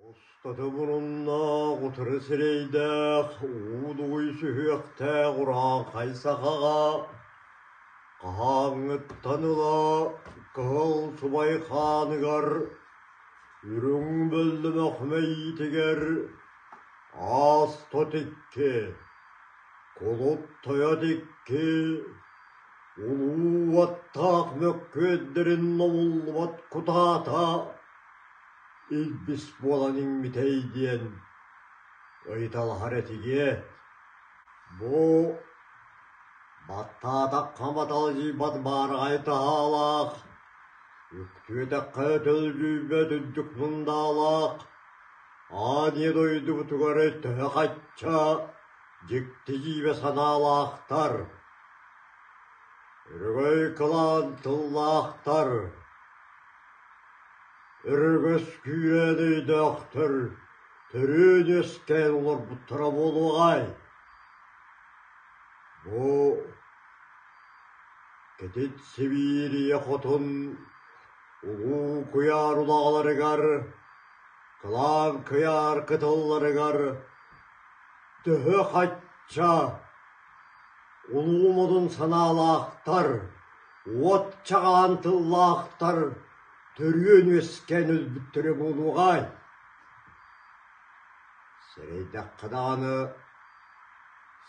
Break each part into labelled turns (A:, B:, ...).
A: Устата муруннаах, утары сирэйдээх, уу дугуй сүһүөхтээх урааҥхай сахаҕа хаһааҥҥыттан ыла кыһыл субай хааныгар, үрүҥ бөллөмөх мэйиитигэр аас тот икки, кулут тойот икки, улуу уоттаах мөккүөрдэрин номуллубат кутаата илбис буолан иҥмитэй диэн ыйыталаһар этигиэт. Бу баттаатахха маталдьыйбат баараҕай таһаалаах, үктүөтэххэ төлдьүйбэт үрдүк мындаалаах аан ийэ дойдубутугар төһө-хачча дьикти дьиибэ санаалаахтар, өрөгөй кылаан тыллаахтар, Өрөгөс күүрээн өйдөөхтөр төрүөн-үөскээн олорбуттара буолуоҕай? Бу кэтит Сибиирийэ хотун улуу куйаар улаҕаларыгар, кылаан кыйаар кытылларыгар төһө-хачча улуу модун санаалаахтар, уот чаҕаан тыллаахтар төрүөн-үөскээн өлбүттэрэ буолуоҕай? Сэрэйдэххэ даҕаны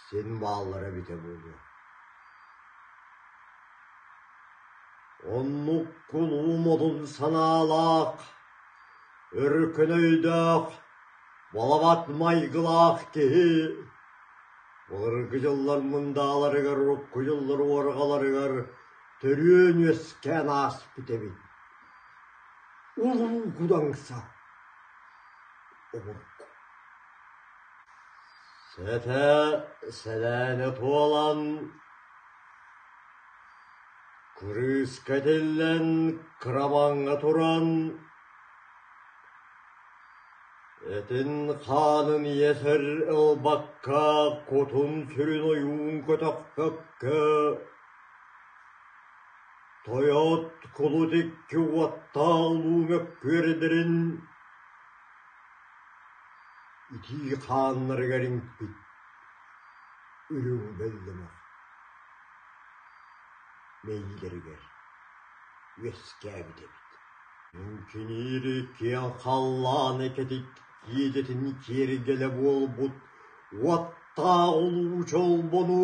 A: син бааллара эбитэ буолуо. Оннук кулуу модун санаалаах, өркөн өйдөөх, балабат майгылаах киһи былыргы дьыллар мындааларыгар, урукку дьыллар уорҕаларыгар төрүөн-үөскээн ааспыт эбит. Улуу Кудаҥса обургу. Сэтэ сэлээнэ туолан, кырыыска этиллэн, кырамаҥҥа туран, этин-хаанын иэсэр ылбакка, кутун-сүрүн ойуун көтөхпөккө, Тойот кулут икки уоттаах улуу мөккүөрдэрин итии хааннарыгар иҥпит үрүҥ бөллөмөх мэйиилэригэр үөскээбит эбит. Үҥкүнүүрү киэҥ халлааны кэтит киэдэтин киэргэлэ буолбут уоттаах улуу чолбону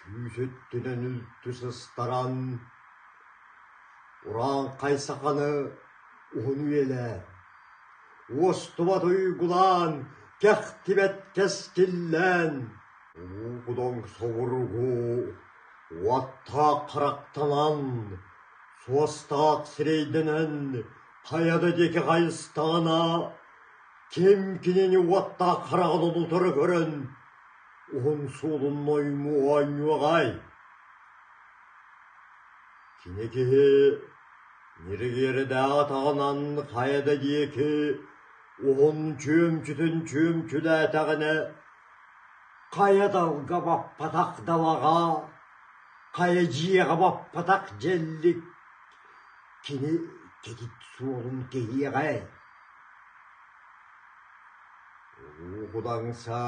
A: күүс өттүнэн үлтү сыстаран, урааҥхай саханы уһун үйэлээн, уостубат уйгулаан, кэхтибэт кэскиллээн, улуу кудоҥ собургу уоттаах харахтанан, суостаах сирэйдэнэн хайа да диэки хайыстаҕына, ким кинини уоттаах хараҕын утары көрөн уһун суолун ноймуу оонньуоҕай? Кини киһи ньиргиэрдээх атаҕынан хайа да диэки уһун чүөмчүтүн чүөмчүлээтэҕинэ хайа далга баппатах далаҕа, хайа дьиэҕэ баппатах дьэллик кини кэтит суолун кэһиэҕэй? Улуу Кудаҥса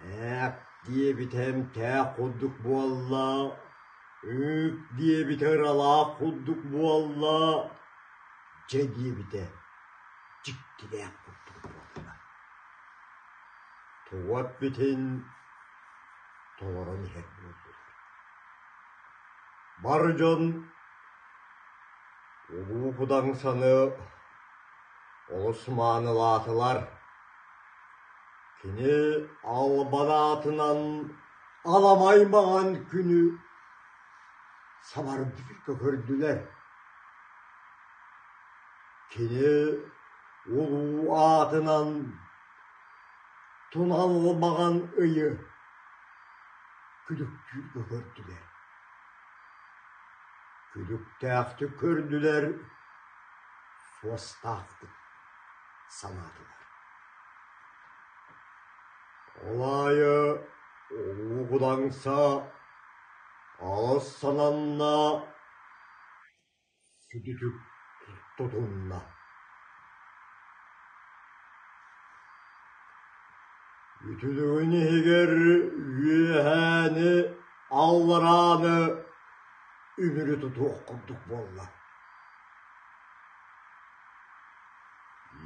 A: «Ээк» диэбитэ эмтээх курдук буолла, «Ыык» диэбитэ ыралаах курдук буолла, «Дьэ» диэбитэ дьиктилээх курдук буолла. Тугу эппитин толорон иһэр буоллулар. Бар дьон Улуу Кудаҥсаны олус маанылаатылар. Кини албан аатынан аламай маҥан күнү сабардыырга көрдүлэр. Кини улуу аатынан туналлымаҕан ыйы күлүктүүргэ көрдүлэр. Күлүктээхтик көрдүлэр, суостаахтык санаатылар. Ол аайы Улуу Кудаҥса алыс сананна, сүдүтүк тутунна. Үтүлүгүн иһигэр үөһээни, алларааны үмүрү тутуох курдук буолла.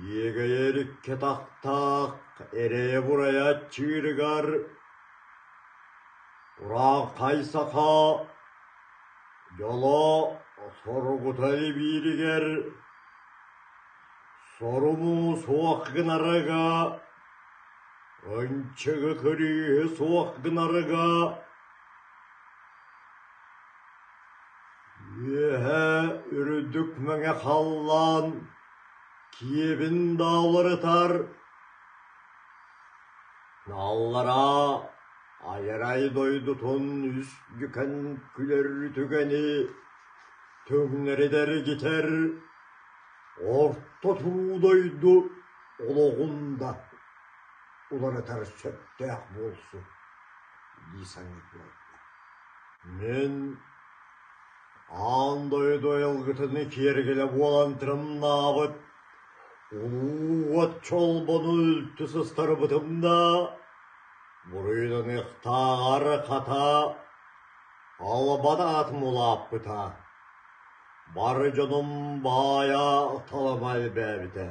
A: Иэгэйэр икки атахтаах эрэйэ-бурайа чыырыгар Урааҥхай саха дьоло соругута бииригэр соруму суох гынарыга ынчыгы кырыыһы суох гынарыга Үөһэ үрдүк мэҥэ халлаан киэбин да уларытар, аллараа айарай дойдутун үс дьүкэн күлэр түгэни түҥнэридэр гитэр орто туруу дойду олоҕун да уларытар сөптөөх буолсу дии саныыр буолла. Мин аан дойду айылгытын киэргэлэ буолан тырымнаабыт улуу уот чолбону үлтү сыстарбытым да, буруйданыахтааҕар хата албан аатым улааппыта, бары дьонум баайа талама элбээбитэ.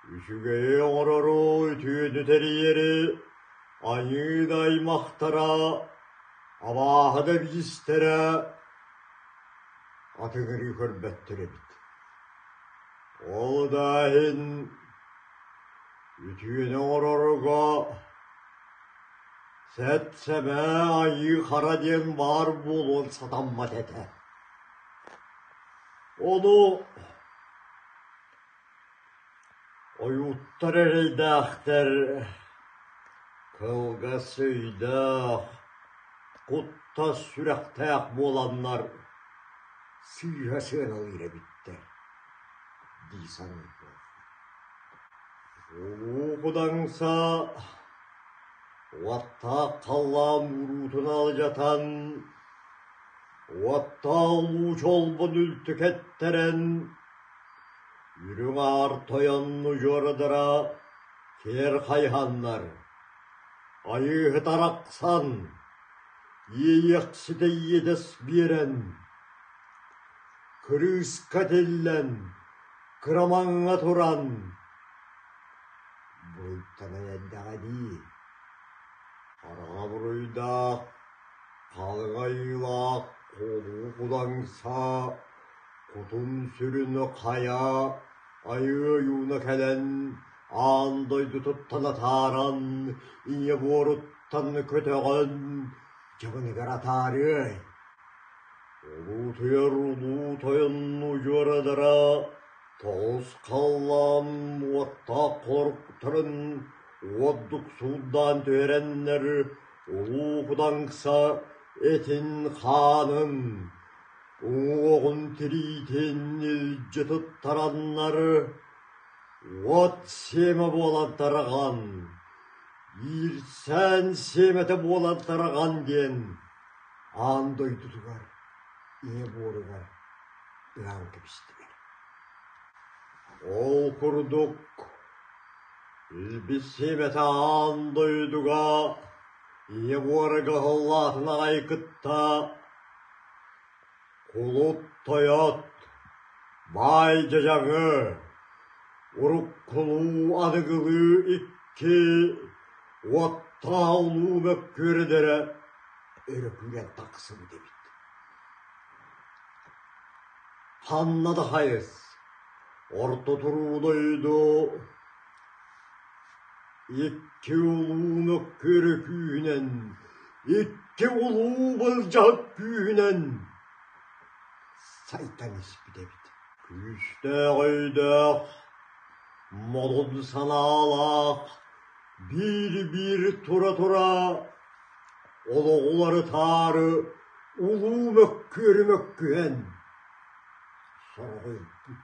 A: Үчүгэйи оҥорору, үтүөнү тэрийэри Айыы да аймахтара, абааһы да биистэрэ атыҥырыы көрбөттөр эбит. Ол да иһин үтүөнү оҥорорго сэт-сэмэ айыы-хара диэн баар буолуон сатаммат этэ. Ону Ойууттар эрэйдээхтэр кылгас өйдөөх, куттас сүрэхтээх буоланнар сыыһа сыаналыыр эбиттэр дии саныыр буолла. Улуу Кудаҥса уоттаах халлаан уруутун алдьатан, уоттаах улуу чолбон үлтү кэттэрэн Үрүҥ Аар Тойон удьуордара киэр хайыһаннар, Айыыһыт арахсан, Иэйиэхситэ иэдэс биэрэн, Кырыыска тиллэн, кырамаҥҥа туран, буруйданан эрдэҕэ дии, хараҥа буруйдаах, халыҥ айыылаах кулуу кудаҥса Кутун-сүрүн хайа айыы ойууна кэлэн аан дойдутуттан атааран, ийэ буоруттан көтөҕөн дьабыныгар атаарыай. Улуутуйар улуу тойон удьуорадара тоҕус халлаан уоттаах хоруктарын уордук суурдаан түһэрэннэр Улуу Кудаҥса этин-хаанын Уҥуоҕун тириитин илдьи туттараннар уот сиэмэ буолан тарҕан, иирсээн сиэмэтэ буолан тарҕан диэн аан дойдутугар, ийэ буоругар ыһан кэбистилэр. Ол курдук илбис сиэмэтэ аан дойдуга ийэ буорга ыһыллаатын аҕай кытта Кулут тойот, баай дьадьаҥы, уруккулуу аныгылыы икки уоттаах улуу мөккүөрдэрэ өрө күүрэн тахсыбыт эбит. Ханна да хайыс, орто туруу дойду Икки улуу мөккүөрү күүһүнэн, икки улуу былдьаһык күүһүнэн сайдан испит эбит. Күүстээх өйдөөх, модун санаалаах, биир-биир тура-тура олоҕулары таары улуу мөккүөрү мөккүһэн сороҕо өлбүт.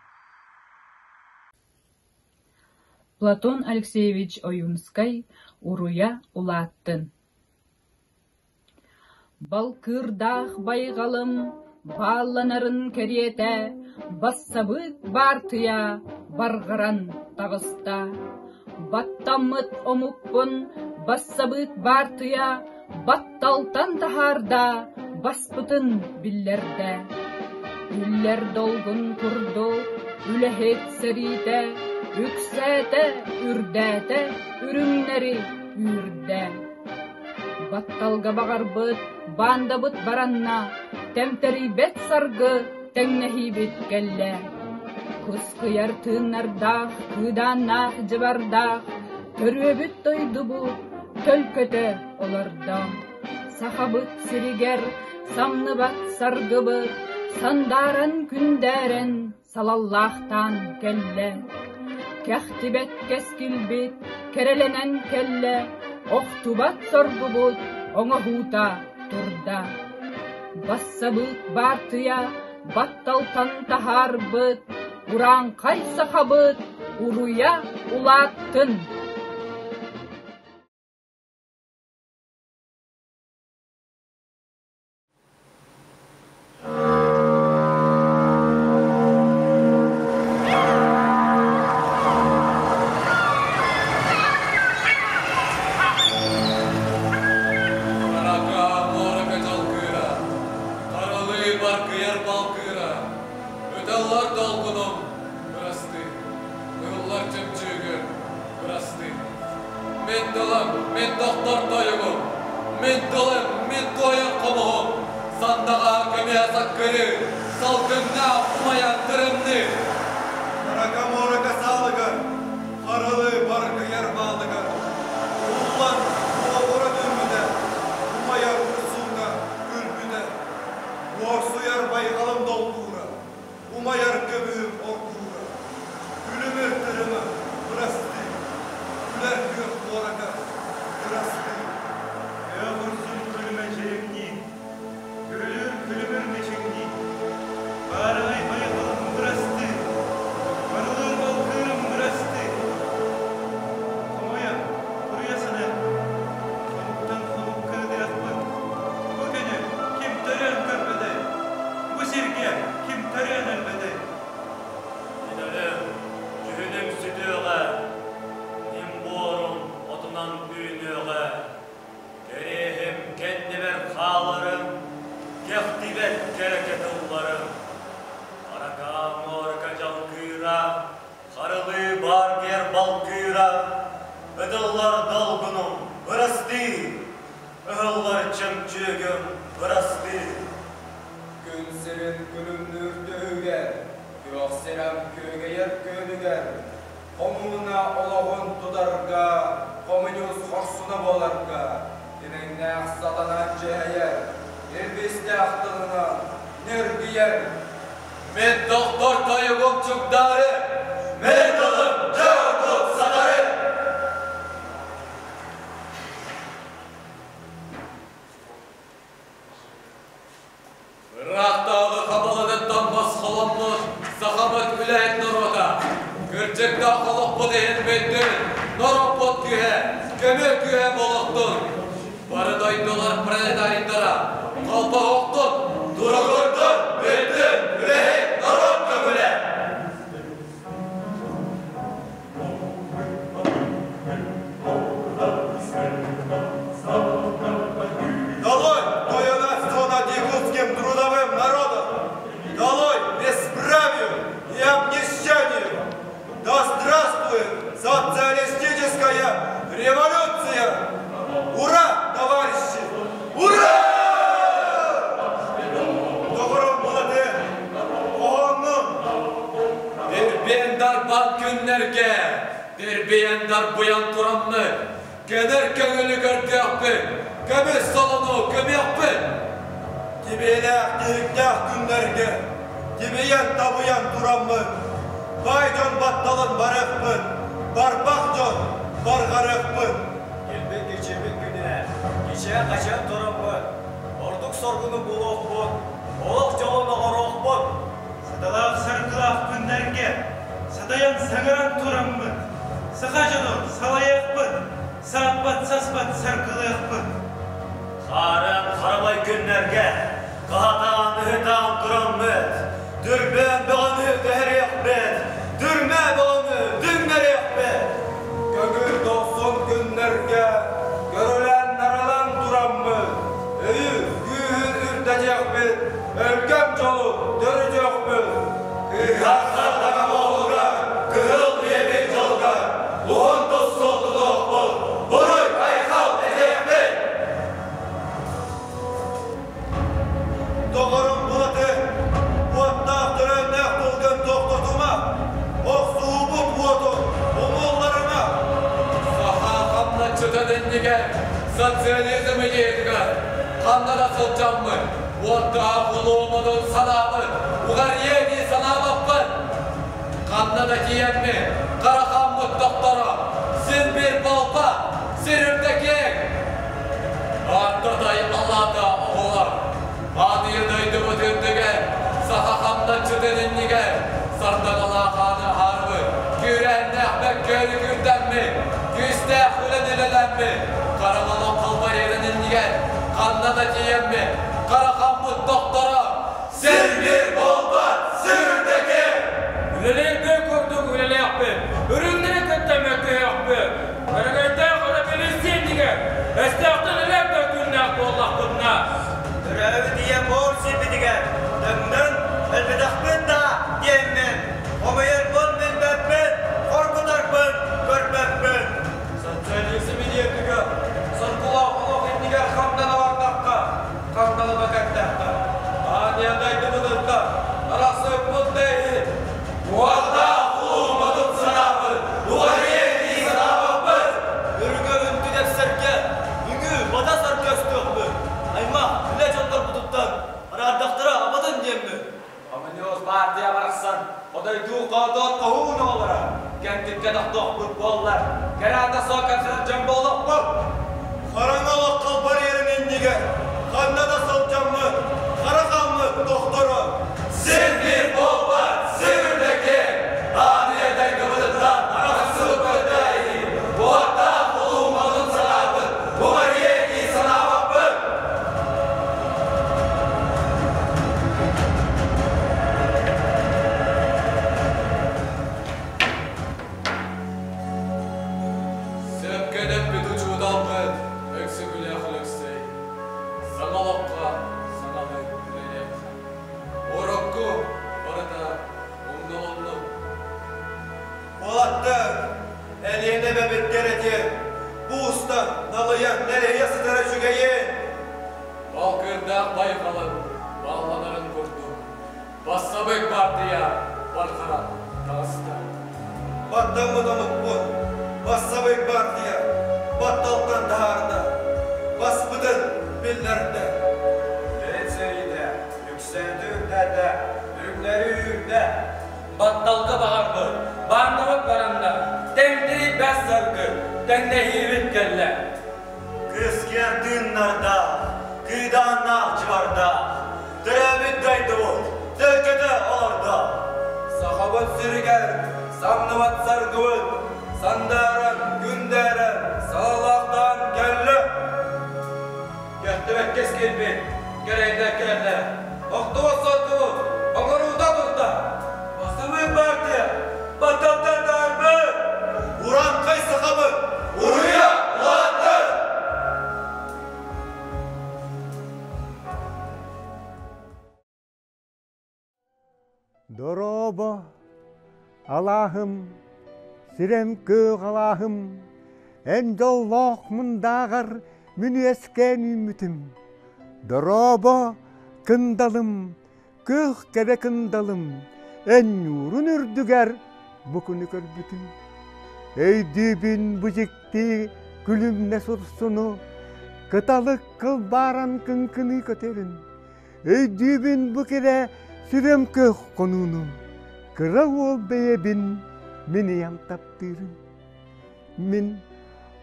B: Платон Алексеевич Ойуунускай «Уруйа улааттын» Балкыырдаах байҕалым баалланарын кэриэтэ бассабыык баартыйа барҕаран таҕыста. Баттаммыт омукпун бассабыык баартыйа батталтан таһаарда, баспытын биллэрдэ. Үллэр долгун курдук үлэһит сэриитэ үксээтэ, үрдээтэ, үрүҥнэри үүрдэ. Батталга баҕарбыт баандабыт баранна, тэмтэрийбэт саргы тэҥнэһиибит кэллэ. Кускуйар тыыннардаах, кыыдааннаах дьыбардаах, төрүөбүт дойдубут төлкөтө олордо. Сахабыт сиригэр самныбат саргыбыт сандааран күндээрэн салаллаахтаан кэллэ. Кэхтибэт кэскилбит кэрэлэнэн кэллэ, охтубат соргубут оҥоһуута турда. Бассабыык баартыйа батталтан таһаарбыт, урааҥхай сахабыт уруйа улааттын!
C: Арака муорака дьалкыыра, харалыы баргыйар балкыыра, ыталлар долгунум, бырастыы, ыллар чөмчүүгүм, бырастыы. Мин тылым, мин тохтор тойугум, мин тылым, мин туойар хомуһум, сандаҕа көмүһэ саккырыы, салгыҥҥа умайан тырымныы.
D: Арака муорака саалыгар, харалы баргыйар баалыгар, уллан уоҕура түммүтэ, умайар урсуҥҥа күлбүтэ, уорсуйар байҕалым долгуура, умайар көмүһүм оргуура, күлүмүр тырыма бырастыы, күлэр күөх муорака бырастыы.
E: Күөх урсун күлүмэ дьиримнии, күрүлүүр күлүмүр мичиҥнии, баараҕай байҕалым бырастыы, барылыыр балкыырым бырастыы. Хомойо, туруйа саныахпын, хонуктан хонукка ытыахпын, бу күнү ким төрөөн көрбөтөй, бу сиргэ ким төрөөн өлбөтөй?
F: Мин өлөм, дьүһүнүм сүтүөҕэ, мин буорум отунан үүнүөҕэ, кэриэһим кэннибэр хааларым, кэхтибэт кэрэкэ тылларым. Аракаа муорака дьалкыыра, харылыы бааргыйар балкыыра, ытыллар долгунум, бырастыы, ыһыллар чөмчүүгүм, бырастыы.
G: Күн сирин күлүмнүүр түһүгэр, күөх сирэм күөгэйэр күөнүгэр, хомууна олоҕун тутарга, хомуньуус хорсуна буоларга, имэҥнээх сатана дьиэһэйэр, илбистээх тылынан ньиргийэр.
C: Мин тохтор тойугум чугдаары, мин тылым дьэ ордук сатары. Ыраахтааҕы хабалатыттан босхоломмут сахабыт үлэһит норуота, кырдьыктаах олохпут иһин бүттүн, норуоппут күүһэ, көмө күүһэ буолуохтун! Бары дойдулар пролетарийдара, холбоһуохтун, туругурдун, бүттүн, үлэһит норуот көҥүлэ!
D: Долой твое над якутским трудовым народом! Долой бесправию и обнищанию! Да здравствует социалистическая революция! Ура, товарищи! Ура! Доҕорум Булаты, хоһооннун!
C: Дирбиэн дарбан күннэргэ, дирбиэн дарбыйан тураммыт, кэнэр көҥүлү көрдүөхпүт, көмүс солону көмүөхпүт.
D: Тибиэлээх тиһиктээх күннэргэ тибийэн-табыйан тураммыт, баай дьон батталын барыахпыт, барбах дьон барҕарыахпыт.
G: Килбик кичибит күнэ, кичээ-хачан тураммыт, ордук соргуну булуохпут, олох дьолун оҥоруохпут.
E: Саталаах саргылаах күннэргэ сатайан саҥаран тураммыт, саха дьону салайыахпыт, сааппат-саспат саргылыахпыт.
F: Хаарыан харамай күннэргэ хаһатаан-ыһытаан тураммыт, түрбээн бөҕөнү түһэриэхпит, түрмэ бөҕөнү түҥнэриэхпит.
D: этиэхпит, өлгөм дьолу төрүтүөхпүт.
F: Кыыһар сардаҥа буолугар, кыһыл биэбит дьолугар, уһун туску тутуохпут, буруй айхал этиэхпит!
D: Доҕорум Булаты, уоттаах төрөөннөөх тылгын тохтотума, охсуубут уоту умулларыма!
C: Саха хамначчытын иннигэр социализм идеятыгар ханна да сылдьаммыт, уоттаах улууммутун санаабыт, уҕарыйыа дии санаабаппын. Ханна да тиийэммит, харахаммыт тохторо, син биир буолбат, сир үрдэ киэҥ. Артатай алаата оҕолор, Аныйа дойдубут үрдүгэр, саха хамначчытын иннигэр сардаҥалаах ааны аһаарбыт, күүрээннээх мөккүөрү күүрдэммит, күүстээх үлэни үлэлэммит, хараҥа олох барьерын иннигэр ханна да тиийэммит, харахаммыт тохторо,
F: Сир биир буолбат, сир үрдэки!
H: Үлэлииргэ курдук үлэлиэхпит, үрүҥнэри кытта мөккүһүөхпүт. Өрөгөйдөөх өрөбөлүүссүйэ иннигэр өстөөхтөн өлөр да күннээх буоллахпытына.
F: Төрөөбүт ийэм оор сирбитигэр төҥнөн өлбөтөхпүт да диэммин, хомуйарбын билбэппин, хоргутарбын көрбөппүн.
C: Социализм идеятыгар соргулаах олох иннигэр хантан абардахха, ханталыма кэттэххэ, Аанньа дойдубутуттан арахсыппыт да иһин, уоттаах улууммутун санаабыт, уҕарыйа дии санаабаппыт.
F: Өрүгэ үнтү тэпсэргэ, үҥүү батас аргыастыахпыт, аймах, үлэ дьоннорбутуттан араардахтара абатын диэммит.
C: Хомуньуус баартыйа барахсан одойдуу хоотоот хоһуун оҕолоро кэнтиккэ тохтуохпут буоллар, кэрээтэ суох кэпсэтэр дьон буолуохпут.
D: Хараҥа олоххо барьерын иннигэр ханна да сылдьаммыт, хара хааммыт тохторо.
F: Сир биир буолбат, сир үрдэки, Аныйа дойдубутуттан арахсыы көрдөөйү, уоттаах улууммутун санаабыт, уҕарыйа дии санаабаппыт.
C: Сөпкө эппит учууталбыт Өксөкүлээх Өлөксөй саҥа олоххо саҥалыы үлэлиэххэ. Урукку барыта умнулуннун.
D: Уолаттар, Элиэнэ эбэбит кэрэтин, буустан, налыйан, нэлэһийэ сытара үчүгэйин!
C: Балкыырдаах байҕалын балланарын курдук, бассабык баартыйа барҕаран таҕыста.
D: Баттаммыт омукпут, бассабык баартыйа батталтан таһаарда, баспытын биллэрдэ.
G: Үлэһит сэриитэ үксээтэ үрдээтэ, үрүҥнэри үүрдэ.
H: Батталга баҕарбыт, баандабыт баранна, тэҥтирий бэс саргы, тэҥнэһиибит кэллэ.
F: Кыскыар тыыннардаах, кыыдааннаах дьыбардаах, төрөөбүт дойдубут төлкөтө олордо.
C: Сахабыт сиригэр самныбат саргыбыт сандааран, күндээрэн, салалаахтаан кэллэ. Кэхтибэт кэскилбит кэрэйдэ кэллэ. Охтубут соргубут оҥоруута турда. Басымыы партия батталтан таарбыт.
D: Урааҥхай сахабыт!
F: Уруйа улааттын!
A: Дорообо, алааһым, сирэм күөх алааһым, эн дьоллоох мындааҕар мин үөскээн үүммүтүм. Дорообо, кындалым, күөх кэрэ кындалым, эн ньуурун үрдүгэр бу күнү көрбүтүм. Өйдүүбүн бу дьикти күлүмнэ сурсуну, кыталык кылбааран кыҥкыныы көтөрүн. Өйдүүбүн бу кэрэ сүрэм көх хонуунум, кыра уол бэйэбин мин ийэм таптыырым. Мин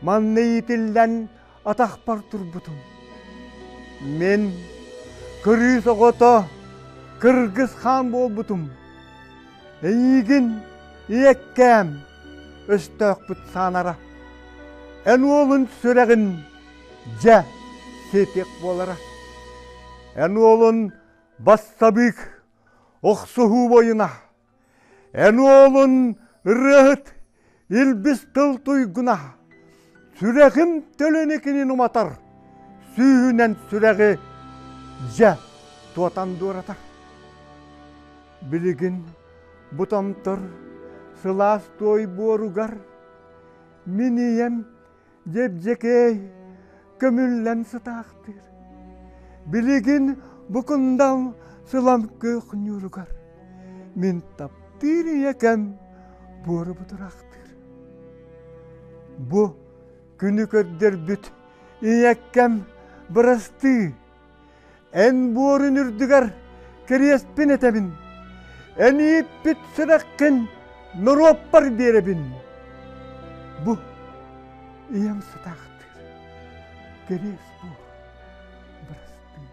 A: манна иитиллэн атахпар турбутум. Мин кырыыс оҕото кыргыз хаан буолбутум. Эйиигин ийэккээм өстөөхпүт саанара. Эн уолун сүрэҕин дьэ сиэтиэх буолара. Эн уолун бассабыык охсуһуу буойуна. Эн уолун ырыаһыт илбис тыл туйгуна. Сүрэҕим төлөнө кинин уматар, сүүһүнэн сүрэҕи дьэ
I: туотан дуоратар. Билигин бу томтор сылаас туой буоругар мин ийэм дьэбдьэкэй көмүллэн сытаахтыыр. Билигин бу кундал сылам күөх ньууругар мин таптыыр ийэкэм буору бутураахтыыр. Бу күнү көрдөрбүт ийэккэм бырастыы Эн буорун үрдүгэр кириэспин этэбин, эн ииппит сүрэххин норуоппар биэрэбин. Бу ийэм сытаахтыыр, кириэс буор, бырастыы.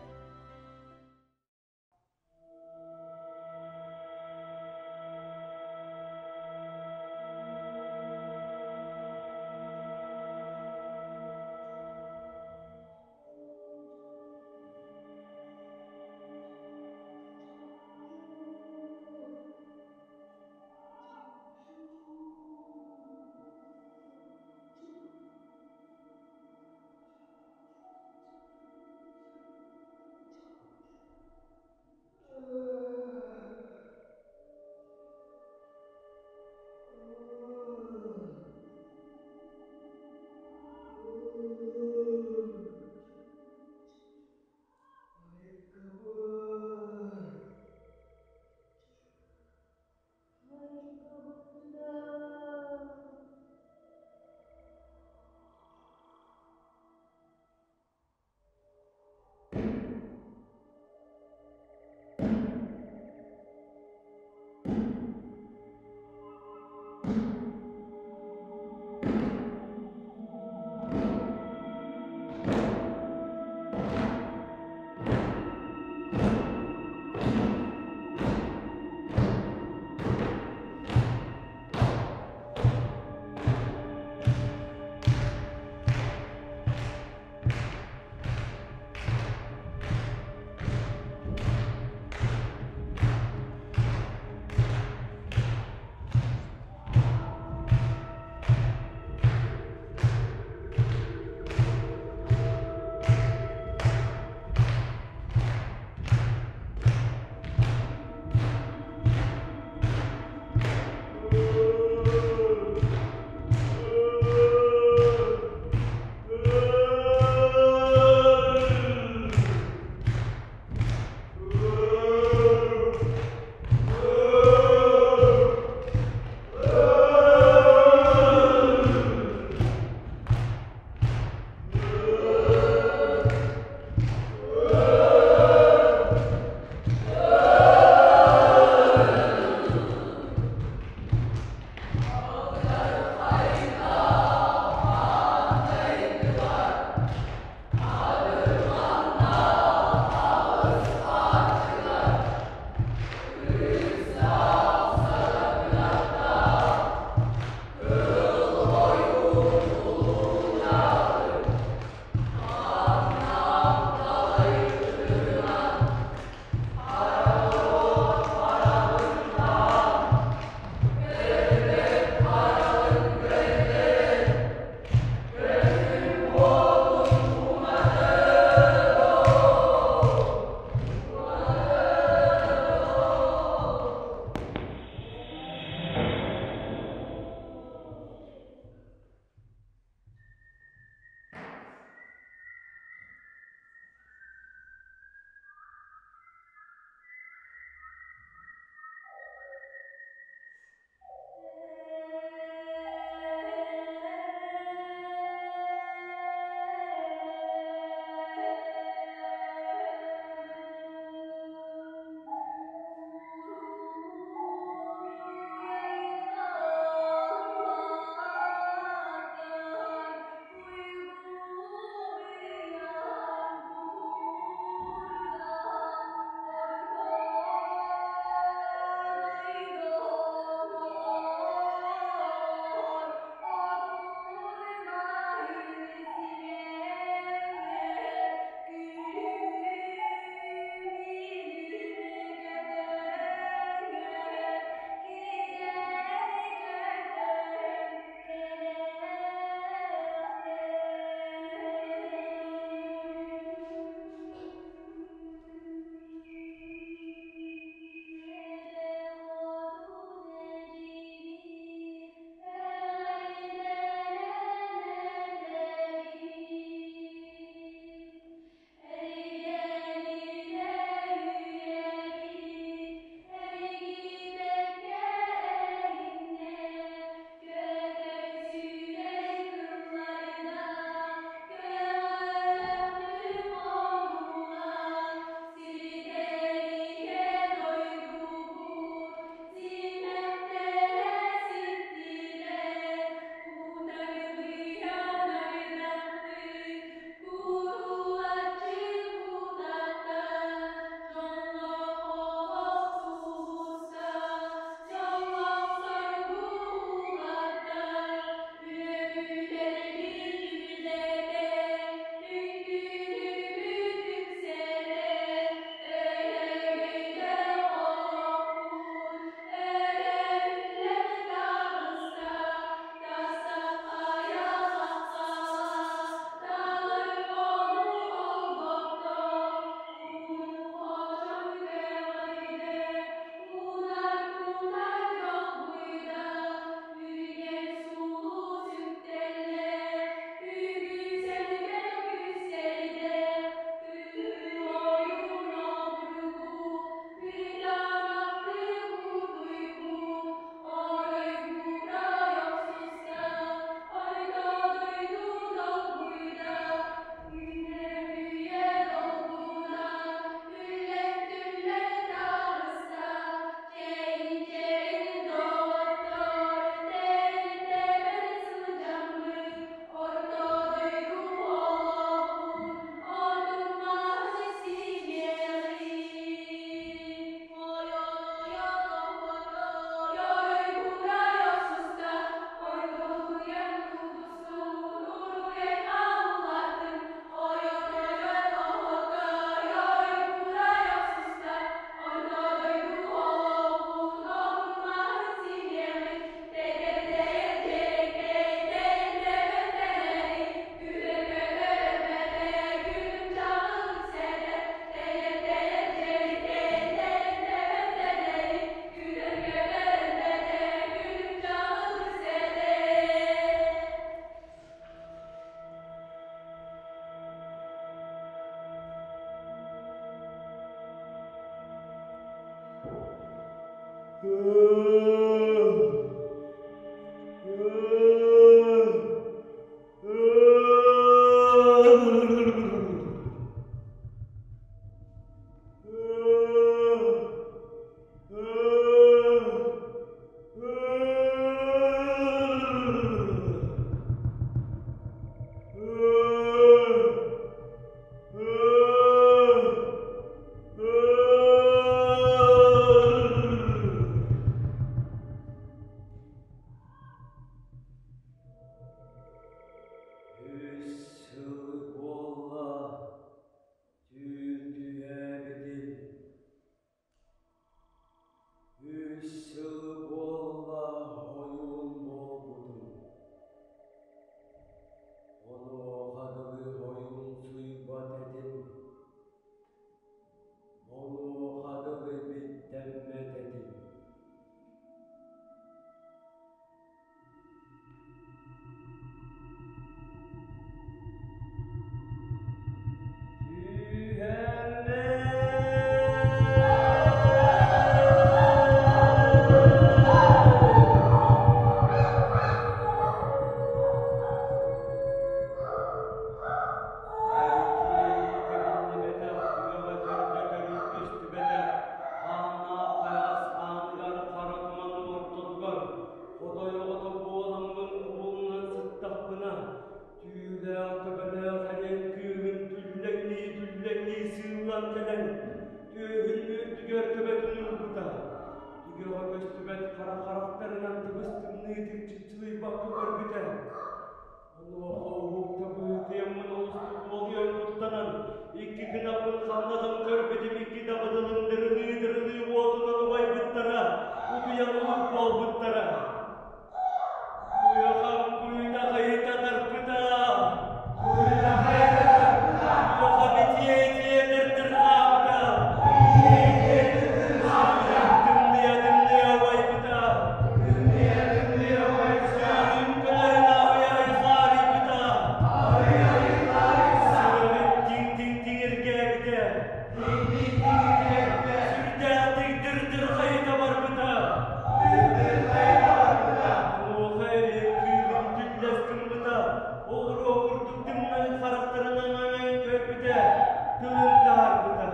F: Үс сыл буолла, түүл түһээбитим. Үс сыл буолла ойуун буолбутум. Онуоха дылы ойуумсуйбат этим. Онуоха дылы биттэммэт этим. Хотой оҕото буоламмын уһуннан сыттахпына, түүлээх төбөлөөх эриэн кыыһым түллэҥнии-түллэҥнии сыыллан кэлэн, түөһүн үрдүгэр төбөтүн уурбута. Түгэҕэ көстүбэт хара харахтарынан тыбыс-тымныытык чыпчылыйбакка көрбүтэ. Онуоха уһукта быһыытыйаммын олустук буолуйан куттанан, икки гынаппын хамнатан көрбүтүм икки дабыдалым дырылыы-дырылыы уотунан убайбыттара, утуйан улук буолбуттара. Куйахам куйта хайыта тарпыта. Куйта хайыта тарпыта. Куйахам итиэ-итиэ дырдырҕаабыта. Итиэ-итиэ дырдырҕаабыта. Тымныйа-тымныйа убайбыта. Тымныйа-тымныйа убайбыта. Сүүрүм кынарын ааһыйа хаарыйбыта. Сүрэҕим тиҥ-тиҥ-тиҥиргээбитэ. Тиҥ-тиҥ-тиҥиргээбитэ. Сүрдээхтик дыр-дыр хайыта барбыта. Дыр-дыр хайыта барбыта. Онуоха эриэн кыыһым түллэс гыммыта. Оҕуруо курдук тымныы харахтарынан өҥөйөн көрбүтэ, тылын таһаарбыта.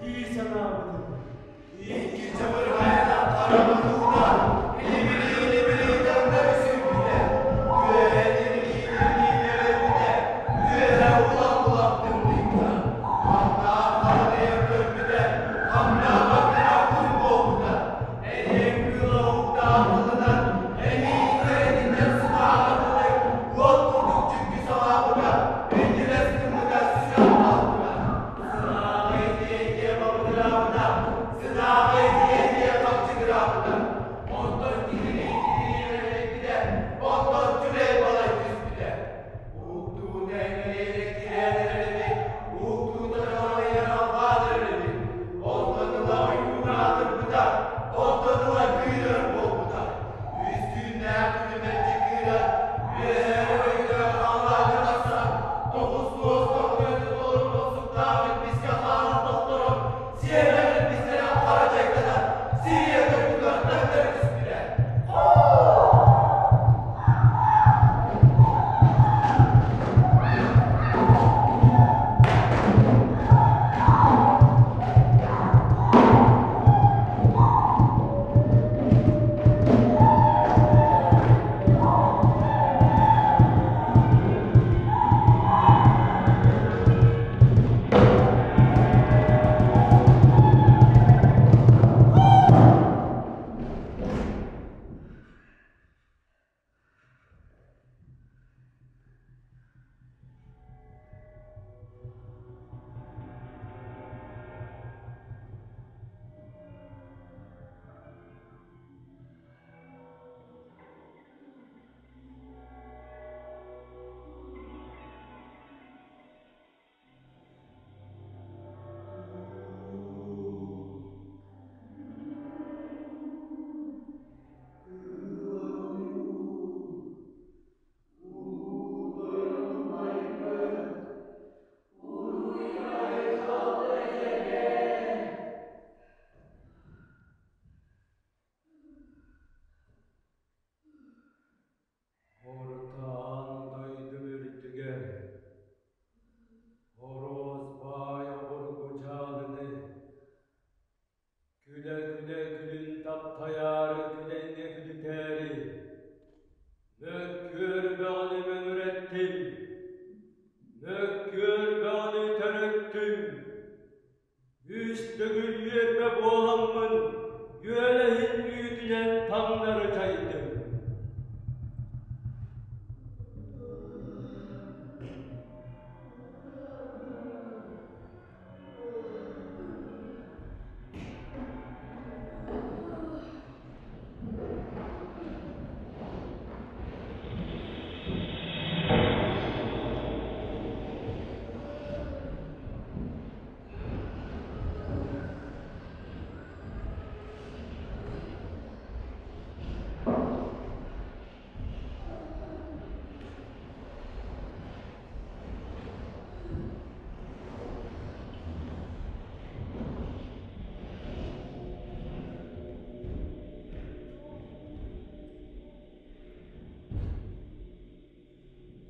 F: Дии санаабытым.
D: Икки чабырҕайынан хараҕын уута,
F: Таптайаары күдэҥҥэ күлүтээри, Мөккүөр бөҕөнү мөҥүрэттим, Мөккүөр бөҕөнү төрөттүм. Үс төгүл үөрбэ буоламмын, Үөлэһин үүтүнэн таҥнары чайдым.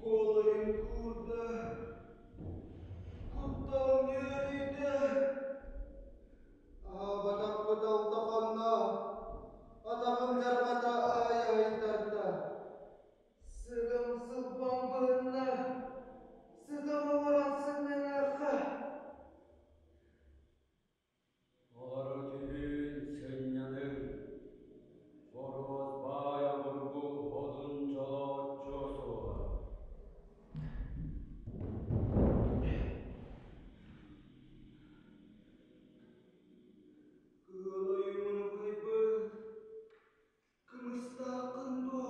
D: Куолайым куурда, кутталым үөрүйдэ. Аабатахпыт алдаханна, атаҕым дьарҕата аайа-айдарда. Сыгым сылбам быһынна, сытан олорон сынньаныахха.
F: Олоро түһүүн сынньаныҥ, боруос баай обургу одун чолооччуо суоҕа.
D: Кыыл ойууну кыйбыт, кымыстааххын дуо?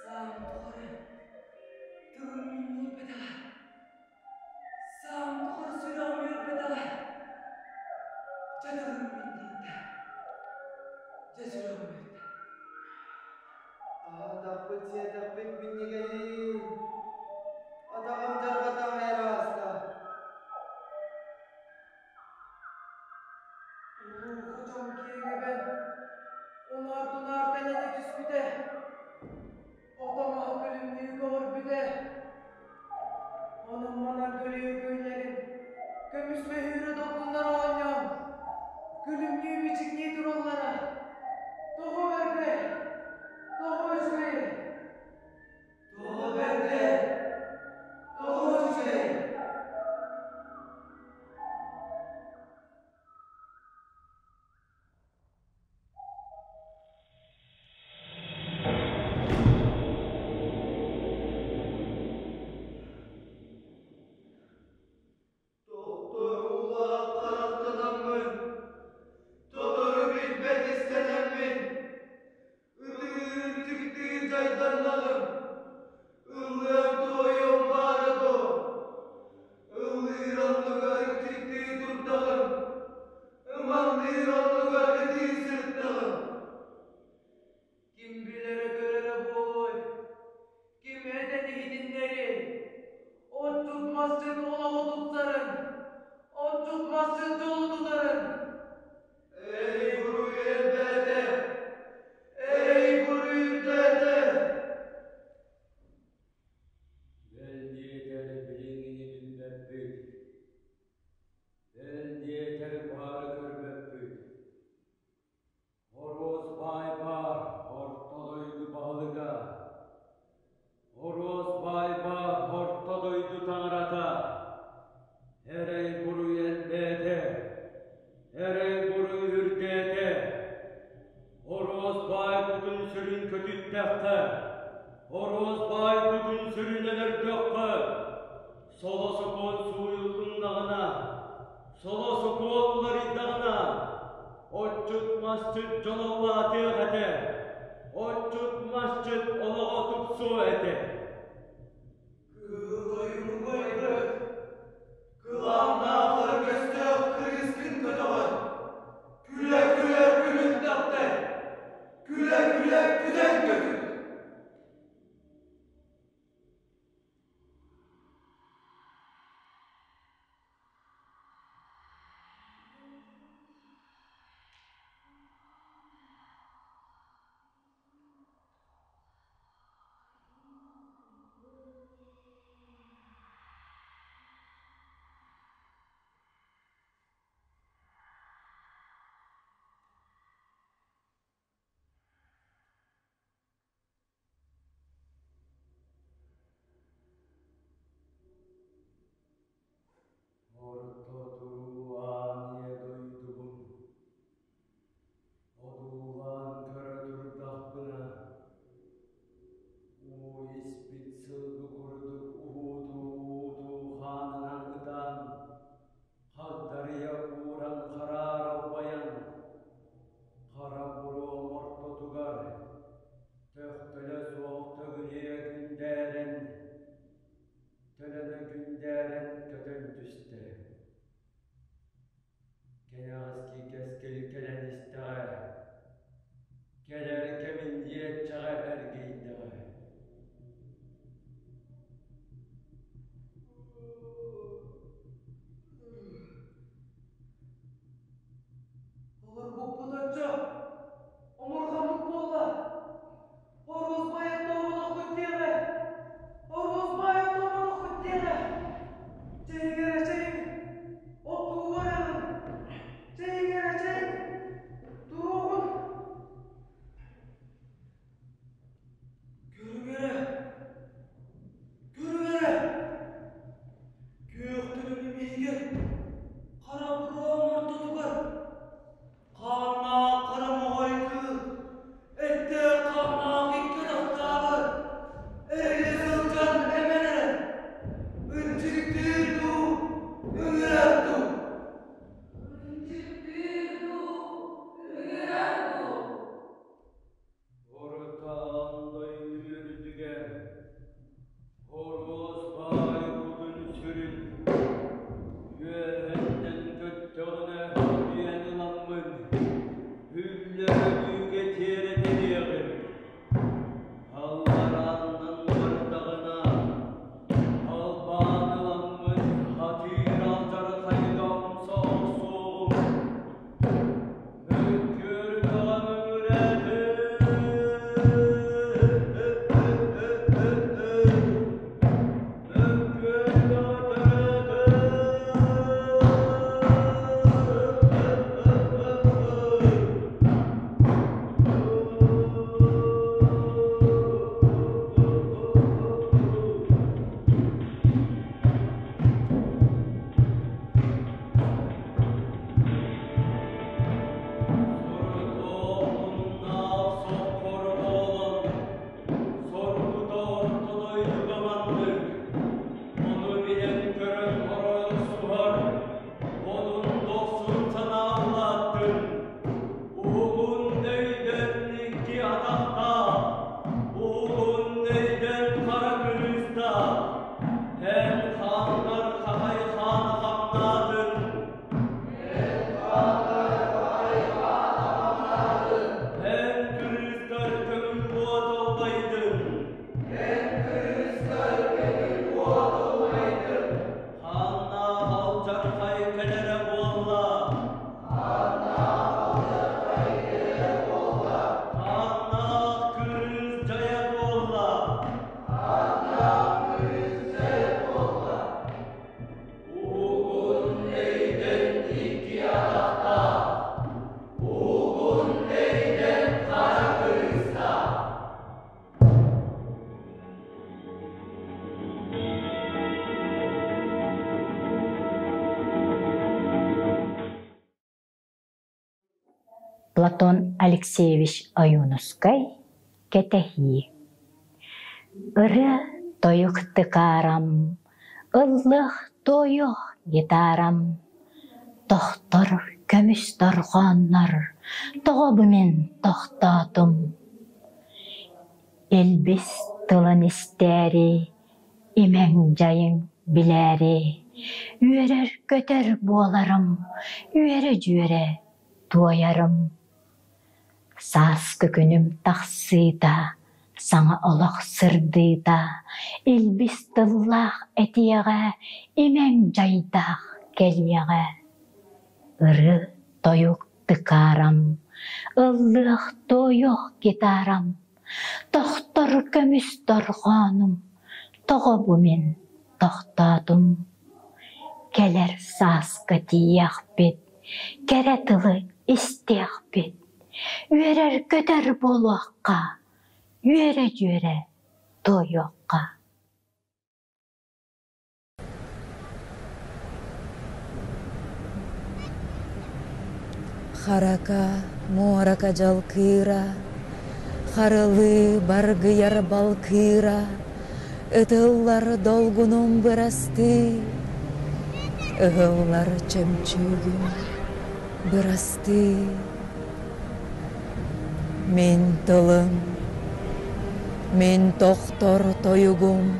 E: Саам тухары тылым минньийбэтэҕэ, саам тухары сүрэҕим үөрбэтэҕэ, дьэ тылым минньийдэ, дьэ сүрэҕим үөрдэ.
D: Аһаатахпыт сиэтэхпит минньигэйин, атаҕым дьарҕата хайараста.
E: Улуу хочом киэҥ эбэн, унаар-тунаар тэнэнэ түспүтэ, ото-маһа күлүмнүү көҕөрбүтэ. Онон-манан көлүйэ күөллэрин, көмүс мөһүүрэ долгуннар оонньоон, күлүмнүү мичиҥнии тураллара. Тоҕо бэрдэй, тоҕо үчүгэй, тоҕо бэрдэй, тоҕо үчүгэй.
D: Тохторуулаах харахтанаммын, толору билбэт истэнэммин, ытыыр-ытыктыыр дьайданнаҕым, ыллыам-туойуом баара дуо, ыллыыр оннугар ытыктыы турдаҕым, ыманныыр оннугар ытыы сырыттаҕым.
E: Ким билэрэ-көрөрө буолуой, ким этэн иһитиннэриэй, отчут-масчыт олоҕу тупсарын, отчут-масчыт дьолу тутарын.
D: Эй, буруй элбээтэ! Эй, буруй үрдээтэ!
F: Бэл диэтэр билиҥҥини билбэппит, бэл диэтэр баары көрбөппүт. Оруос баай баар орто дойду баһылыга, Оруос баай баар орто дойду таҥарата, Эрэй-буруй элбээтэ, эрэй-буруй үрдээтэ, Оруос баай кутун-сүрүн көтүттэххэ, Оруос баай кутун-сүрүн өлөрдөххө, Соло сокуон сууйуллуннаҕына, соло сокуон уларыйдаҕына, отчут-масчыт дьон улаатыах этэ, отчут-масчыт олоҕо тупсуо этэ.
J: Платон Алексеевич Ойуунускай Кэтэһии Ырыа тойук тыкаарам, ыллыах туойуох гитарам, Тохтор көмүс дорҕооннор, тоҕо бу мин тохтоотум? Илбис тылын истээри, имэҥ-дьайыҥ билээри, Үөрэр-көтөр буоларым, үөрэ-дьүөрэ туойарым. Сааскы күнүм тахсыыта, саҥа олох сырдыыта, илбис тыллаах этиэҕэ, имэҥ дьайдаах кэлиэҕэ. Ырыа-тойук тыкаарам, ыллыах-туойуох гитарам, тохтор көмүс дорҕоонум, тоҕо бу мин тохтоотум? Кэлэр сааска тиийиэхпит, кэрэ тылы истиэхпит, үөрэр-көтөр буолуохха, үөрэ-дьүөрэ туойуохха.
K: Харака, муорака дьалкыыра, харылыы баргыйар балкыыра, ытыллар долгунум бырастыы, ыһыллар чөмчүүгүм бырастыы. Мин тылым, мин тохтор тойугум,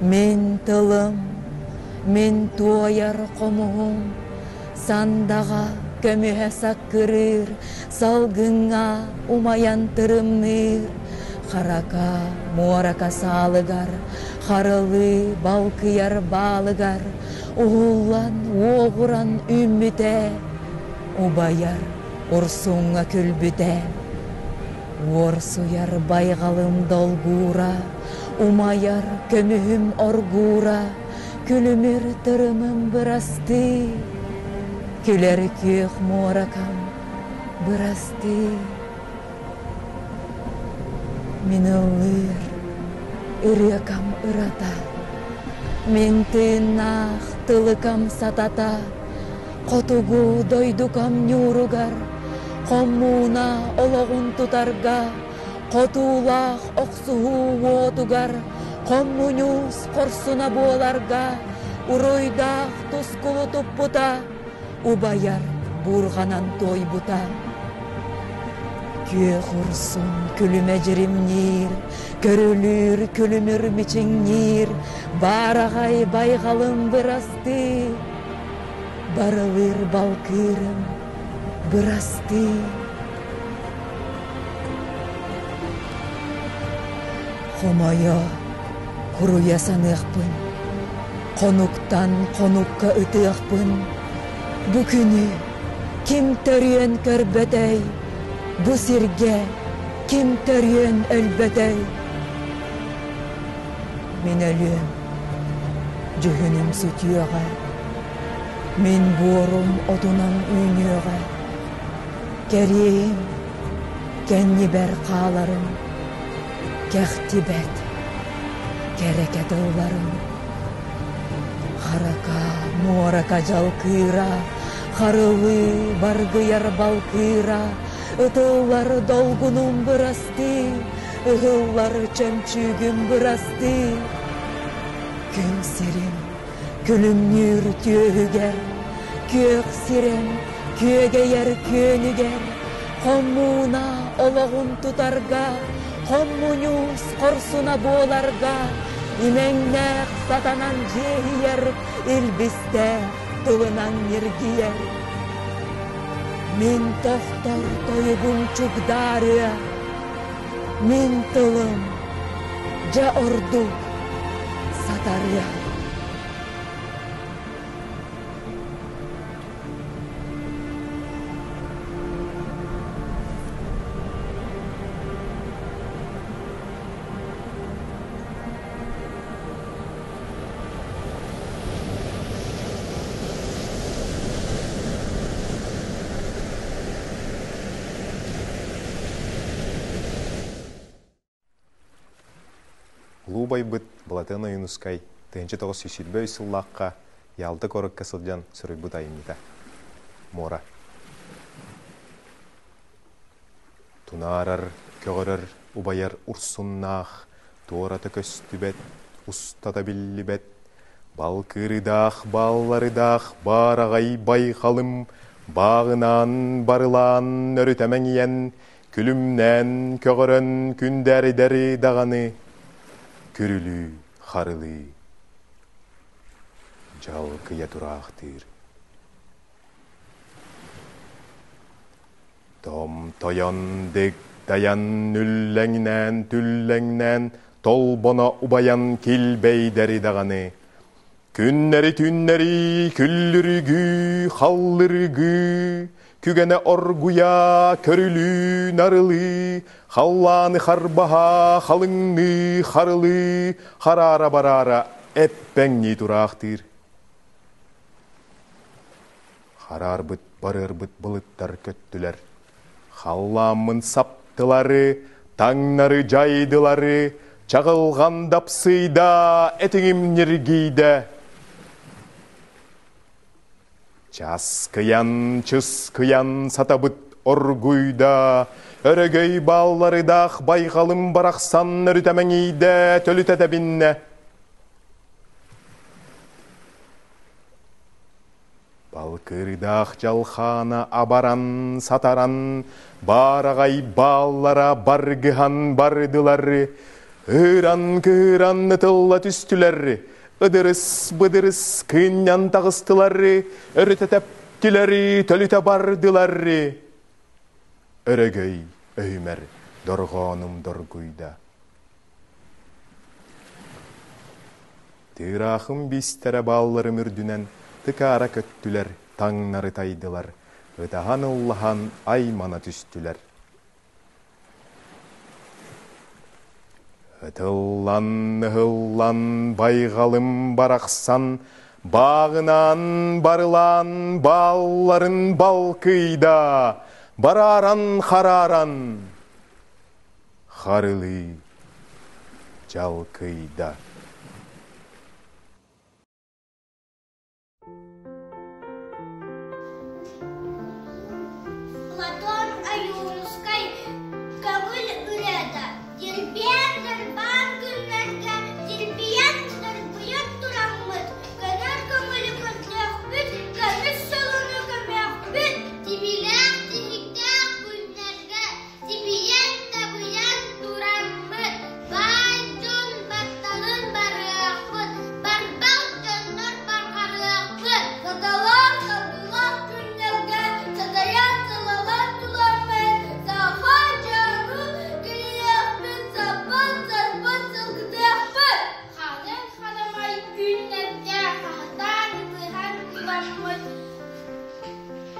K: Мин тылым, мин туойар хомуһум, сандаҕа көмүһэ саккырыыр, салгыҥҥа умайан тырымныыр, харака муорака саалыгар, харылыы балкыйар баалыгар, уһуллан уоҕуран үүммүтэ, убайар урсуҥҥа күлбүтэ. Уорсуйар байҕалым долгуура, умайар көмүһүм оргуура, күлүмүр тырымым бырастыы, күлэр күөх муоракам бырастыы. Мин ыллыыр ырыакам ырата, мин тыыннаах тылыкам сатата, Хотугу дойдукам ньууругар хоммууна олоҕун тутарга, хотуулаах охсуһуу уотугар хоммуньуус хорсуна буоларга уруйдаах тускулу туппута, убайар буурҕанан туойбута. Күөх урсун күлүмэ дьиримниир, көрүлүүр күлүмүр мичиҥниир, баараҕай байҕалым бырастыы, Барылыыр балкыырым, бырастыы. Хомойо, хуруйа саныахпын, хонуктан хонукка ытыахпын, бу күнү ким төрүөн көрбөтөй, бу сиргэ ким төрүөн өлбөтөй? Мин өлүөм, дьүһүнүм сүтүөҕэ, мин буорум отунан үүнүөҕэ, кэриэйим кэннибэр хааларым, кэхтибэт кэрэкэ тылларым. Харака, муорака дьалкыыра, харылыы баргыйар балкыыра, ытыллар долгунум бырастыы, ыһыллар чөмчүүгүм бырастыы. Күн сирин күлүмнүүр түөһүгэр, күөх сирэм күөгэйэр күөнүгэр, хоммууна олоҕун тутарга, хоммуньуус хорсуна буоларга, имэҥнээх сатанан дьиэһийэр, илбистээх тылынан ньиргийэр. Мин тохтор тойугум чугдаарыа, Мин тылым, дьэ ордук, сатарыа.
L: Улуу убайбыт Былатыан Ойуунускай 1923 сыллаахха Ялта куоракка сылдьан суруйбут айымньыта. Муора. Тунаарар, көҕөрөр, убайар урсуннаах, туората көстүбэт, устата биллибэт, балкыырыдаах, баалларыдаах баараҕай байҕалым, бааҕынаан, барылаан өрүтэ мэҥийэн, күлүмнээн, көҕөрөн күндээридэри даҕаны күрүлүү, харылыы дьалкыйа тураахтыыр. Томтойон дыгдайан үллэҥнээн-түллэҥнээн толбоно убайан килбэйдэри даҕаны күннэри-түүннэри күллүрүгүү, халлырыгыы, күгэнэ оргуйа, көрүлүү, нарылыы, халлааны харбаһа, халыҥныы, харылыы, хараара-бараара эппэҥнии тураахтыыр. Хараарбыт барыарбыт былыттар көттүлэр. Халлааммын саптылары, таҥнары дьайдылары, чаҕылҕан дапсыйда, этиҥим ньиргийдэ. Часкыйан, чыскыйан сатабыт оргуйда, өрөгөй баалларыдаах байҕалым барахсан өрүтэ мэҥийдэ, төлүтэ тэбиннэ. Балкырдаах дьалхаана абаран, сатаран, баараҕай бааллара баргыһан бардылар, ыыран-кыыран ытылла түстүлэр, ыдырыс-быдырыс кыынньан таҕыстылар, өрүтэ тэптилэр, төлүтэ бардылар. Өрөгөй өһүмэр дорҕоонум доргуйда. Тыыраахым биистэрэ баалларым үрдүнэн тыкаара көттүлэр, таҥнары тайдылар, ытаһан-ыллаһан аймана түстүлэр. Ытыллан-ыһыллан байҕалым барахсан бааҕынаан барылаан баалларын балкыйда, барааран-харааран харылыы дьалкыйда.
M: Платон Ойуунускай көҥүл ырыата Дирбиэн-дырбаан күннэргэ дирбийэн дырбыйан тураммыт, көнөр көҥүлү көрдүөхпүт, көмүс солону көмүөхпүт. Тибилээх тиһиктээх күннэргэ Тибийэн-табыйан тураммыт, баай дьон батталын барыахпыт, барбах дьоннор барҕарыахпыт. Саталаах саргылаах күннэргэ сатайан сылалан туламмыт, саха дьону кириэхпит, саппат-сарбат сылгытыахпыт. Халыҥ харамай күннэргэ хаһытаан ытыһан туламмыт,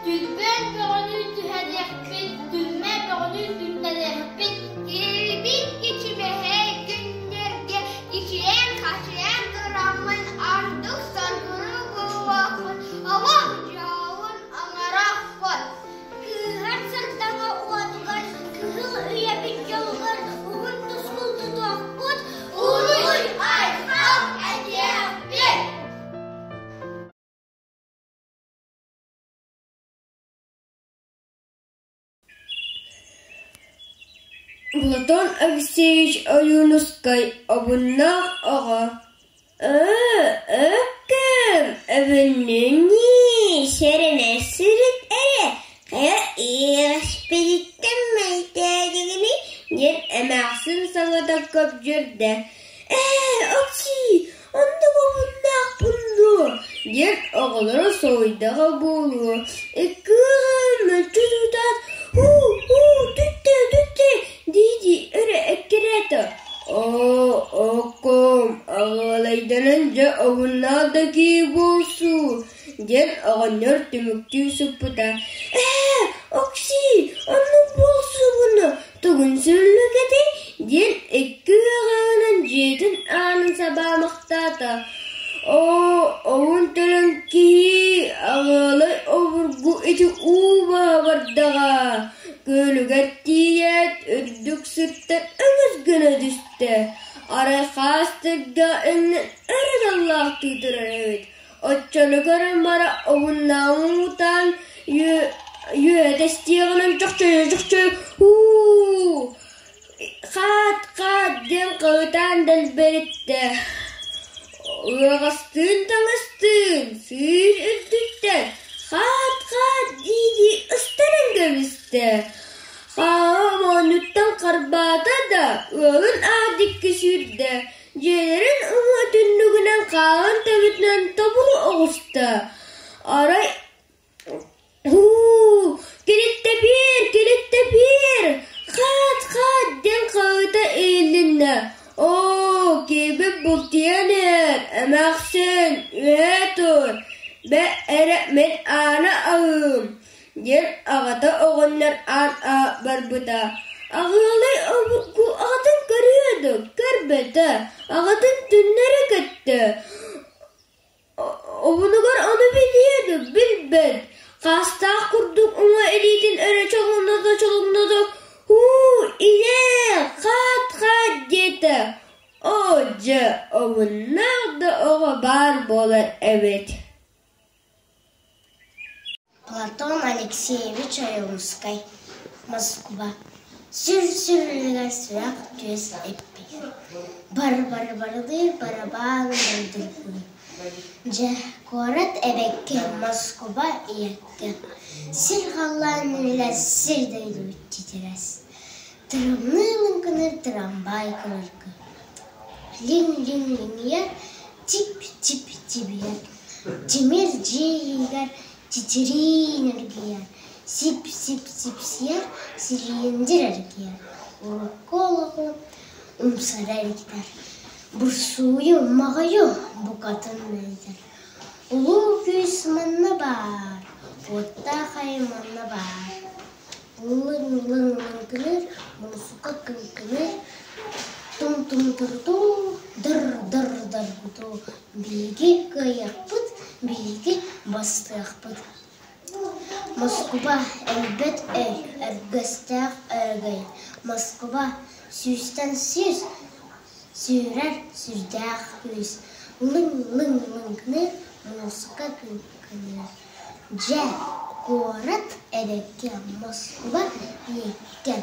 M: Түрбүөн бөҕөнү түһэриэхпит, түрмэ бөҕөнү түҥнэриэхпит. Киирбит кичимэһэй күннэргэ кичийэн-хачыйан тураммын ордук соргуну булуохпут, олох дьолун оҥоруохпут. Кыыһар сардаҥа уотугар, кыһыл үйэбит дьолугар уһун тускул тутуохпут, уруй-айхал этиэхпит.
N: Платон Алексеевич Ойуунускай Обуннаах оҕо «Ээ, ыккым, өбүннүннии, сэрэнэ сырыт эрэ, хайа иэҕэспититтэн мэлтээдигиний» диэн эмээхсин саҥата көбдьүөрдэ. «Ээ, Оксии, Оннук омуннаахпын дуо диэн оҕолоро соһуйдаҕа буолуо, икки мөлчү тутаат «Һуу, һуу, түттэ, түттэ» дии-дии өрө эккирээтэ. Оо, окком, аҕалайданан дьэ омуннаах да киһи буолсуу диэн оҕонньор түмүктүү сыппыта. Ээ, Оксии, оннук буолсубуну тугун сүллүкэтэй диэн икки ыаҕаһынан дьиэтин аанын сабаамахтаата. Оо, оҕун төлөн киһи аҕыалай обургу ити уу баһа бардаҕа, күөлүгэр тиийээт үрдүк сиртэн өҥөс гына түстэ, арай хаас сиргэ иҥнэн өрө даллаахтыы турар эбит. Оччону көрөн бара оҕуннааҕын утаан Үөдэстиэҕинэн чохчойо-чохчойо «Һуу, хаат-хаат» диэн хаһыытаан дэлбэриттэ, ыаҕастыын таҥастыын сыыр үрдүттэн «хаат-хаат» дии-дии ыстанан кэбистэ. Хааһа моонньуттан харбаата да, ыалын аах диэки сүүрдэ, дьиэлэрин уҥа түннүгүнэн хааһын төбөтүнэн тобулу оҕуста. Арай «Һуу, килиттэпиэр, килиттэпиэр, хаат-хаат» диэн хаһыыта иһилиннэ. «Оо, киһибит бултуйан иһэр, эмээхсин, үһээ тур, бэ эрэ мин ааны аһыым» диэн аҕата оҕонньор аан аһа барбыта. Аҕыалай обургу аҕатын көрүө да көрбөтө, аҕатын түннэри көттө. Обунугар ону билиэ да билбэт, хаастаах курдук уҥа илиитин өрө чолуҥната-чолуҥната «Һуу, ийээ, хаат-хаат» диэтэ. Оо, дьэ, омуннаах да оҕо баар буолар эбит
O: Платон Алексеевич Ойуунускай, Москва Сүр-сүр сүрэх түөс эппигэр Бар-бар-барылыыр барабаан бардыргыы Дьэ, куорат эбэккэ Москуба ийэккэ Сир-халлаан үлэлэр сир дойдубут титирэс Тырымныы лыҥкыныыр тырамбаай кылыргы Лиҥ-лиҥ-лиҥийэр тип-тип тибийэр Тимир дьиэ иһигэр титириин эргийэр, сип-сип сипсийэр, силиэндир эргийэр, урукку олоҕу умсара эргитэр, бурсуйу, маҕайы букатын мэлитэр. Улуу күүс манна баар, уоттаах айа манна баар. Лыҥ-лыҥ лыҥкыныыр, муусука кыҥкыныыр, тум-тум-турутуу, дыр-дыр-дыргутуу Биһиги кыайыахпыт, биһиги бастыахпыт. Москуба өлбөт өй, өргөстөөх өрөгөй. Москуба сүүстэн сүүс сүүрэр сүрдээх күүс. Лыҥ-лыҥ-лыҥкыныыр, муусука кыҥкыныыр. Дьэ, куорат эбэккэ Москуба ийэккэ.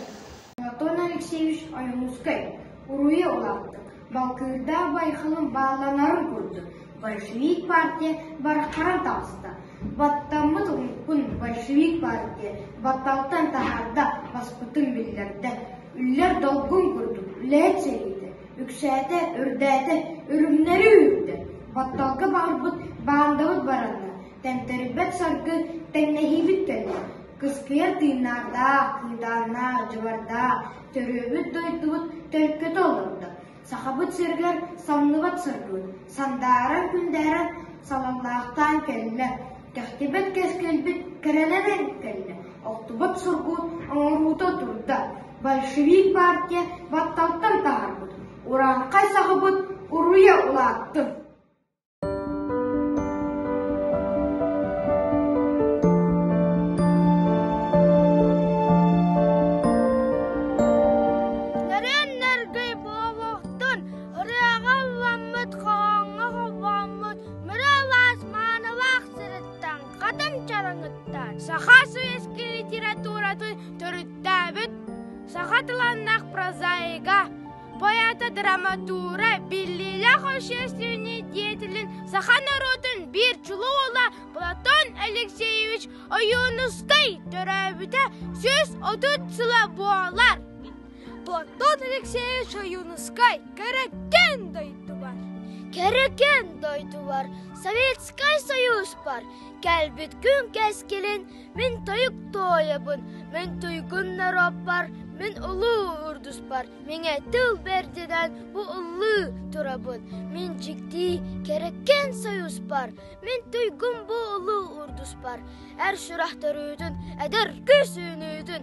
P: Платон Алексеевич Ойуунускай уруйа улаатта, Балкыырдаах байҕалым баалланарын курдук, большевик партия бараххаран таҕыста. Баттаммыт омукпун большевик партия батталтан таһаарда, баспытын биллэрдэ. Үллэр долгун курдук үлэһит сэриитэ үксээтэ, үрдээтэ, үрүҥнэри үүрдэ. Батталга баҕарбыт баандабыт баранна, тэмтэрийбэт саргы тэҥнэһиибит кэллэ. Кыскыйар тыыннаардаах, кыыдааннаах, дьыбардаах, төрүөбүт дойдубут төлкөтө олордо. Сахабыт сиригэр самныбат сырдыыр, сандааран-күндээрэн салаллаахтаан кэллэ, кэхтибэт кэскилбит кэрэлэнэн кэллэ, охтубат сургу оҥоруута турда, большевик партия батталтан таһаарбыт, урааҥхай саҕабыт уруйа улааттын.
M: Нөрүөн нөргүй буолуохтун, ырыаҕа ылламмыт, хоһооҥҥо холбооммут, Мүрү алаас маанылаах сириттэн, хатыҥ чараҥыттан саха советскай литературатын төрүттээбит саха талааннаах прозаига, Поэта драматура, биллиилээх общественный деятелин саха норуотун биир чулуу уола Платон Алексеевич Ойуунускай төрөөбүтэ 130 сыла буолар. Платон Алексеевич Ойуунускай кэрэкэн дойдубар. Кэрэкэн дойдубар Советскай Союз бар. Кэлбит күн кэскилин мин тойук туойабын, мин туйгун норуоппар, мин улуу урдуспар. Миҥэ тыл бэрдинэн бу ыллыы турабын, мин дьиктии кэрэккэн союзпар, мин туйгун бу улуу урдуспар, эр сүрэх төрүүтүн, эдэр күүс үүнүүтүн,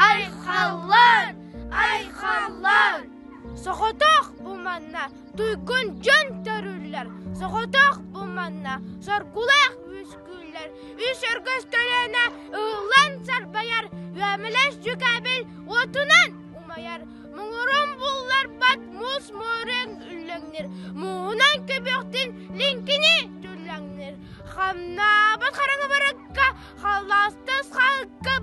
M: айхаллаан, айхаллаан! Соҕотох бу манна туйгун дьон төрүүллэр, соҕотох бу манна соргулаах үөскүүллэр, үс өргөс көлүөнэ ыһыллан сарбайар, үөмэлэс дьүкээбил уотунан умайар, муҥурун булларбат муус муорун үллэҥнир, муунан көбүөхтүн лиҥкини түллэҥнир, хамнаабат хараҥа барыкка, халлаастас хаһыкка.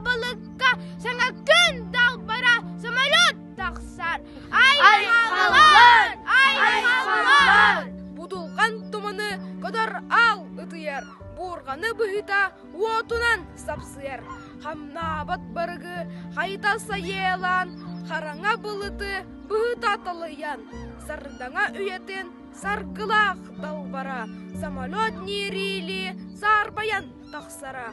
M: Буорҕаны быһыта уотунан сапсыйар, хамнаабат барыгы хайыта сайыалаан, хараҥа былыты быһыта талыйан, сардаҥа үйэтин саргылаах далбара, самолет ниэриили саарбайан тахсара.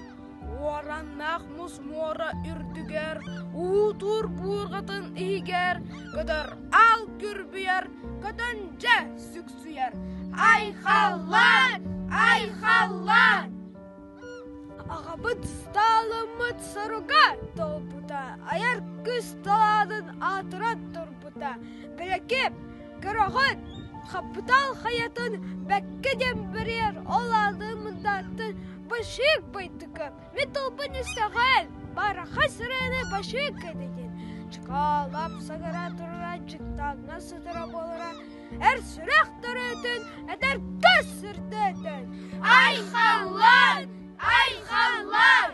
M: Уораннаах мус муора үрдүгэр, уутуур буурҕатын иһигэр, көтөр аал күрбүйэр, көтөн дьэ сүксүйэр. Айхаллаан! Айхаллаан! Аҕабыт Сталыммыт соруга туолбута, айар күүс талаанын аатыран турбута. Бэрэкиэп, көрөҕүн, хапытаал хайатын бэккэ диэн бэрийэр ол ааны мындааттан Башик байтыка, мин тылбын истэҕин, бараха сырыаны башик кэтитин. Чыкаалап сагара турара дьыктааҥҥа сытара буолара, эр сүрэх төрөөтүн, эдэр көс сырдыытын. Айхаллан! Айхаллан!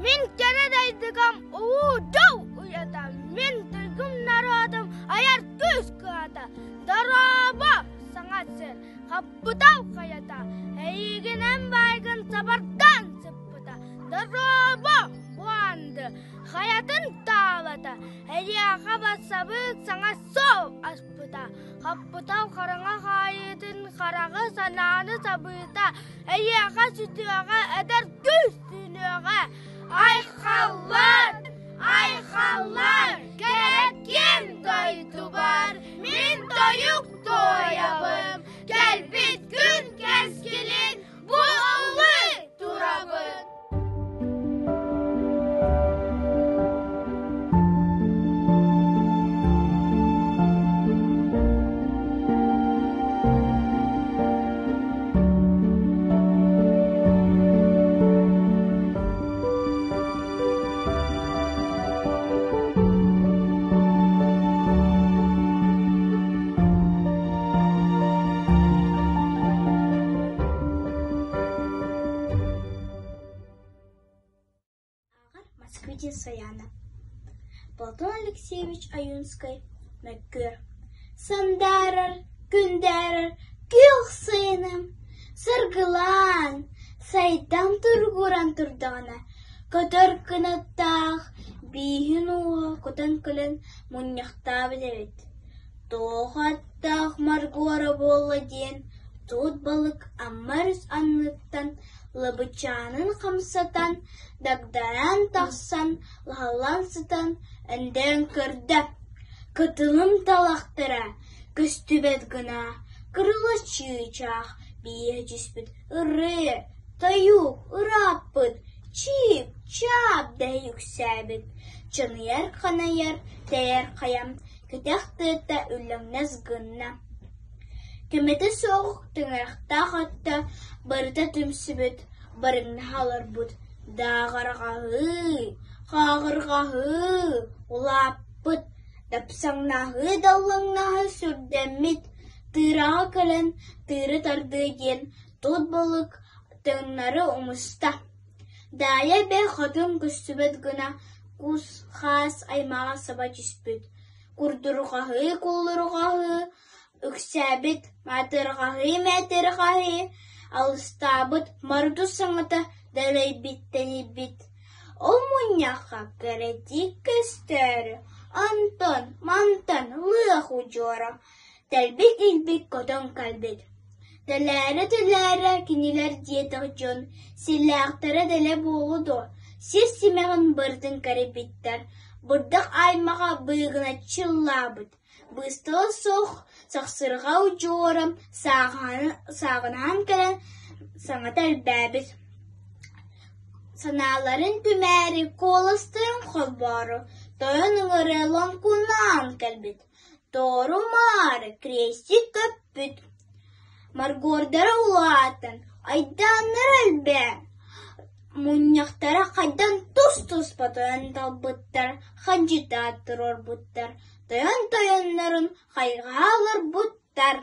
M: Мин кэрэ дайдыгам улуу дьол уйата, мин туйгум народум айар күүс кыһата, дорообо саҥа сир, хаппытал хайата, эйигин эн баайгын сабардаан сыппыта, дорообо буанды, хайатын таалата, эйиэхэ бассабыык саҥа суол аспыта, хаппытал хараҥа хаайыытын хараҕы санааны сабыыта, эйиэхэ сүтүөҕэ эдэр күүс түүнүөҕэ. Айхаллар! Айхаллар! Кэрэкиэн дойдубар мин тойук туойабын, кэлбит күн кэскилин бу ыллыы турабын.
O: Ааҕар Москвитин Саяна Платон Алексеевич Ойунскай Мөккүөр Сандаарар, күндээрэр күөх сайыным Саргылаан, сайдан туругуран турдаҕына Көтөр кынаттаах бииһин ууһа кутан кэлэн мунньахтаабыт эбит Туох аттаах моргуора буолла диэн туут балык Амма өрүс анныттан лабычаанын хамсатан, дагдаран тахсан, лаһаллан сытан өндөөн көрдө: кытылым талахтара көстүбэт гына кырыла чыычаах бииһэ түспүт ырыа, тойук ырааппыт, чип-чаап дэһэ үксээбит, чаныйар-ханайар, тэйэр хайам кэтэх тыата үллэҥнэс гынна. Кэмэтэ суох тыҥырахтаах өттө барыта түмсүбүт, барыҥнаһа олорбут, дааҕырҕаһыы, хааҕырҕаһыы улааппыт, дапсаҥнаһыы даллаҥнаһыы сүрдэммит, тыыраҕа кэлэн тыыры тардыа диэн тут балык таҥнары умуста. Даайа эбэ хотун көстүбэт гына кус-хаас аймаҕа саба түспүт, курдурҕаһыы-куллурҕаһыы үксээбит, маатырҕаһыы-мээтирҕаһыы алыстаабыт, мордус саҥата дэлэйбиттэнийбит. Ол мунньахха кэрэтик көстөөрү онтон мантан лыах удьуора тэлбит-илбит көтөн кэлбит. Тэлээрэ-тэлээрэ кинилэр диэтэх дьон силлээхтэрэ дэлэ буолуо дуо, сир симэҕин барытын кэрийбиттэр, бырдах аймаҕа быыгыначчы ыллаабыт, быыстала суох сахсырҕа удьуора сааҕынаһан кэлэн саҥата элбээбит. Санааларын түмээри, куоластарын холбоору, тойон ыҥырыа лоҥкунаан кэлбит, Тору-маары крестик көппүт, моргуордара улаатан, айдааннара элбээн, мунньахтара хайдан тус-туспа тойон талбыттар, хандьытаат туруорбуттар, тойон тойоннорун хайҕаһа олорбуттар.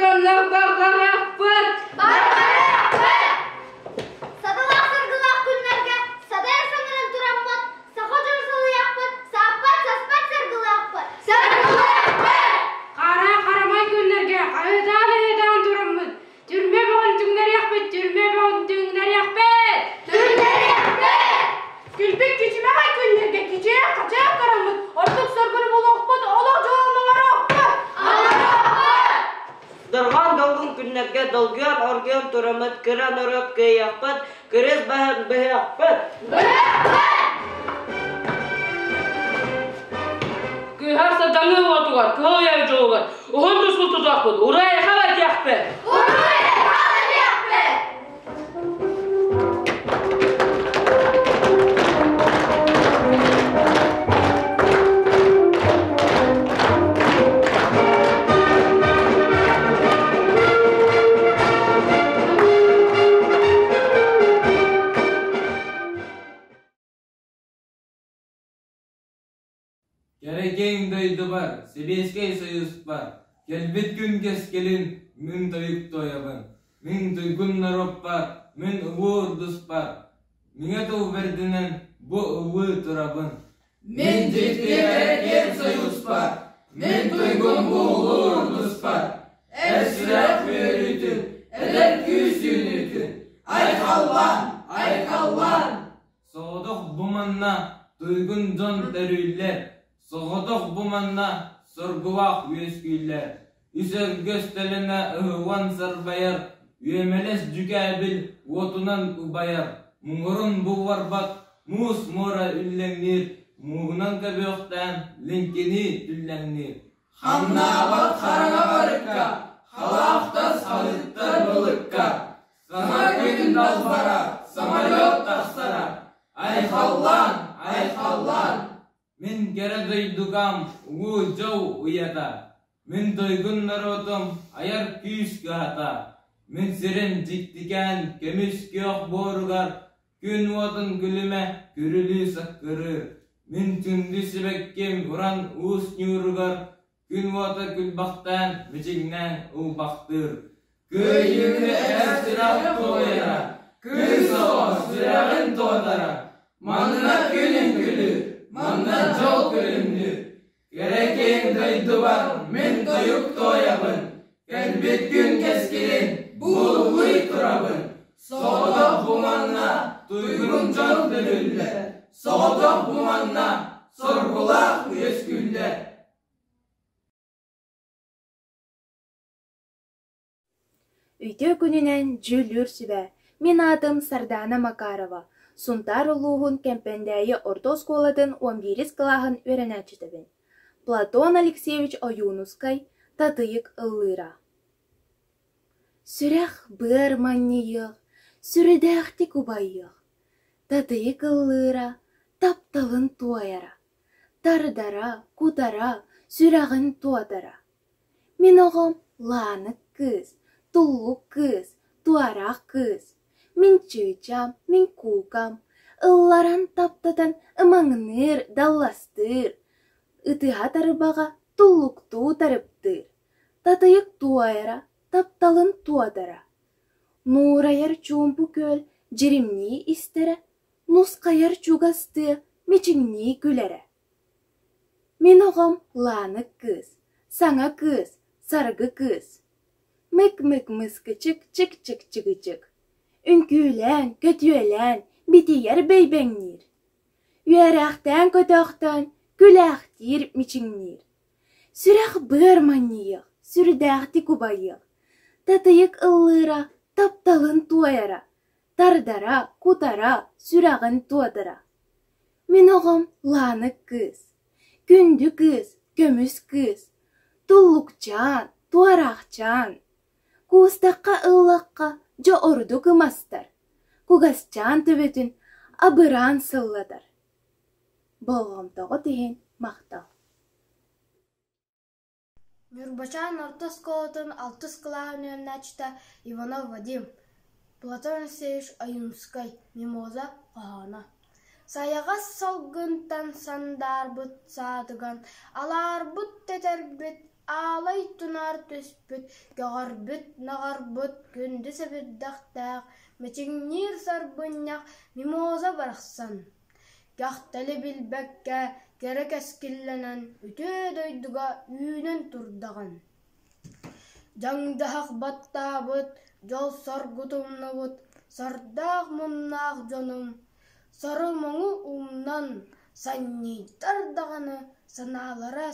Q: дьоннор барҕарыахпыт!
O: Барҕарыахпыт! Саталаах саргылаах күннэргэ садайа саҥаран тураммыт, саха дьоно салайыахпыт, сааппат-саспат саргылаахпыт! Саргылаахпыт!
Q: Хара харамай күннэргэ хаһыытаан-ыһыытаан тураммыт, түрмэ бөҕөн түҥнэриэхпит, түрмэ бөҕөн түҥнэриэхпит!
O: Түҥнэриэхпит!
Q: Күлбүт күчүмэҕэй күннэргэ кичээх-хачаах караммыт, ордук соргуну булуохпут, олох дьолун оҥоруохпут!
O: Оҥоруохпут!
R: Дорҕоон долгун күннэргэ долгуйан оргуйан тураммыт, кыра норуот кыайыахпыт, кырыс баһын быһыахпыт!
O: Быһыахпыт!
H: Кыыһар сатаҥыы уотугар, кыһыл үйэ дьолугар, уһун тускул тутуохпут, уруй-айхал этиэхпит!
O: Уруй-айхал этиэхпит!
C: Кэрэкиэҥ дойдубар, Сэбиэскэй Союзпар, кэлбит күн кэскилин мин тойук туойабын, мин туйгун норуоппар, мин улуу урдуспар, миҥэ тыл бэрдинэн бу ыллыы турабын.
S: Мин дьикти кэрэкиэҥ Союзпар, мин туйгун бу улуу урдуспар, эр сүрэх үөрүүтүн, эдэр күүс үүнүүтүн, айхаллаан, айхаллаан!
C: Соҕотох бу манна туйгун дьон төрүүллэр, соҕотох бу манна соргулаах үөскүүллэр. Үс өргөс төлөнө ыһыллан сарбайар, үөмэлэс дьүкээбил уотунан убайар, муҥурун булларбат муус муора үллэҥниир, мууһунан көбүөхтээн лиҥкинии түллэҥниир.
S: Хамнаабат хараҥа барыкка, халаахтас халыттар былыкка, Саҥа күн далбара, самолет тахсара, айхаллаан, айхаллаан!
C: Мин кэрэ дойдукам улуу дьол уйата, мин туйгун норуотум айар күүс кыһата, мин сирим дьиктикээн көмүс күөх буоругар күн уотун күлүмэ күрүлүү саккырыыр, мин күндү сибэкким уран уус ньууругар күн уота күлбэхтээн мичиҥнээн ылбахтыыр.
S: Кыайыыны эр сүрэх туойара, кыыс оҕо сүрэҕин туотара, манна күн үҥкүлүүр, манна дьол күлүмнүүр. Кэрэ киэҥ дойдубар мин тойук туойабын, кэлбит күн кэскилин бууллуу турабын. Соҕотох бу манна туйгун дьон төрүүллэр, соҕотох бу манна соргулаах үөскүүллэр.
T: Үтүө күнүнэн дьүүллүүр сүбэ. Мин аатым Сардаана Макарова. Сунтаар улууһун Кэмпэндээйи орто оскуолатын уон биирис кылааһын үөрэнээччитэбин. Платон Алексеевич Ойуунускай «Татыйык ыллыыра». Сүрэх быар манньыйыах, сүрдээхтик убайыах, Татыйык ыллыыра, тапталын туойара, Тардара, кутара, сүрэҕин туотара. Мин оҕом Лаанык кыыс, Туллук кыыс, Туораах кыыс, мин чыычам, мин куукам, ылларан таптатан ымаҥныыр, далластыыр, ытыһа тарбаҕа туллуктуу тарыптыыр, татыйык туойара, тапталын туотара. Нуурайар чуумпу күөл дьиримнии истэрэ, нусхайар чугас тыа мичиҥнии күлэрэ. Мин оҕом Лаанык кыыс, саҥа кыыс, саргы кыыс. Мык-мык мыскычык чык-чык чыгычык. Үҥкүүлээн, көтүөлээн, битийэр бэйбэҥниир. Үөрээхтээн көтөөхтөөн, күлээхтиир мичиҥниир. Сүрэх быар манньыйыах, сүрдээхтик убайыах. Татыйык ыллыыра, тапталын туойара, тардара, кутара, сүрэҕин туотара. Мин оҕом Лаанык кыыс, күндү кыыс, көмүс кыыс, туллукчаан, туораахчаан. Куустахха ыллахха дьэ ордук ымастар, кугасчаан төбөтүн абыраан сыллатар. Болҕомтоҕут иһин махтал.
U: Ньурбачаан орто оскуолатын алтыс кылааһын үөрэнээччитэ Иванов Вадим, Платон Алексеевич Ойуунускай «Мимоза» хоһооно Сайаҕас салгынтан сандаарбыт саатыган, алаарбыт тэтэрбит
N: Аалай тунаар түспүт, көҕөрбүт, наҕарбыт күндү сэбирдэхтээх, мичиҥниир сарбынньах мимоза барахсан. Кэхтэли билбэккэ кэрэ кэскиллэнэн үтүө дойдуга үүнэн турдаҕын. Дьаҥдаһах баттаабыт, дьол-соргу тумнубут, сордоох-муннаах дьонум сору-муҥу умнан, санньыйдар даҕаны санаалара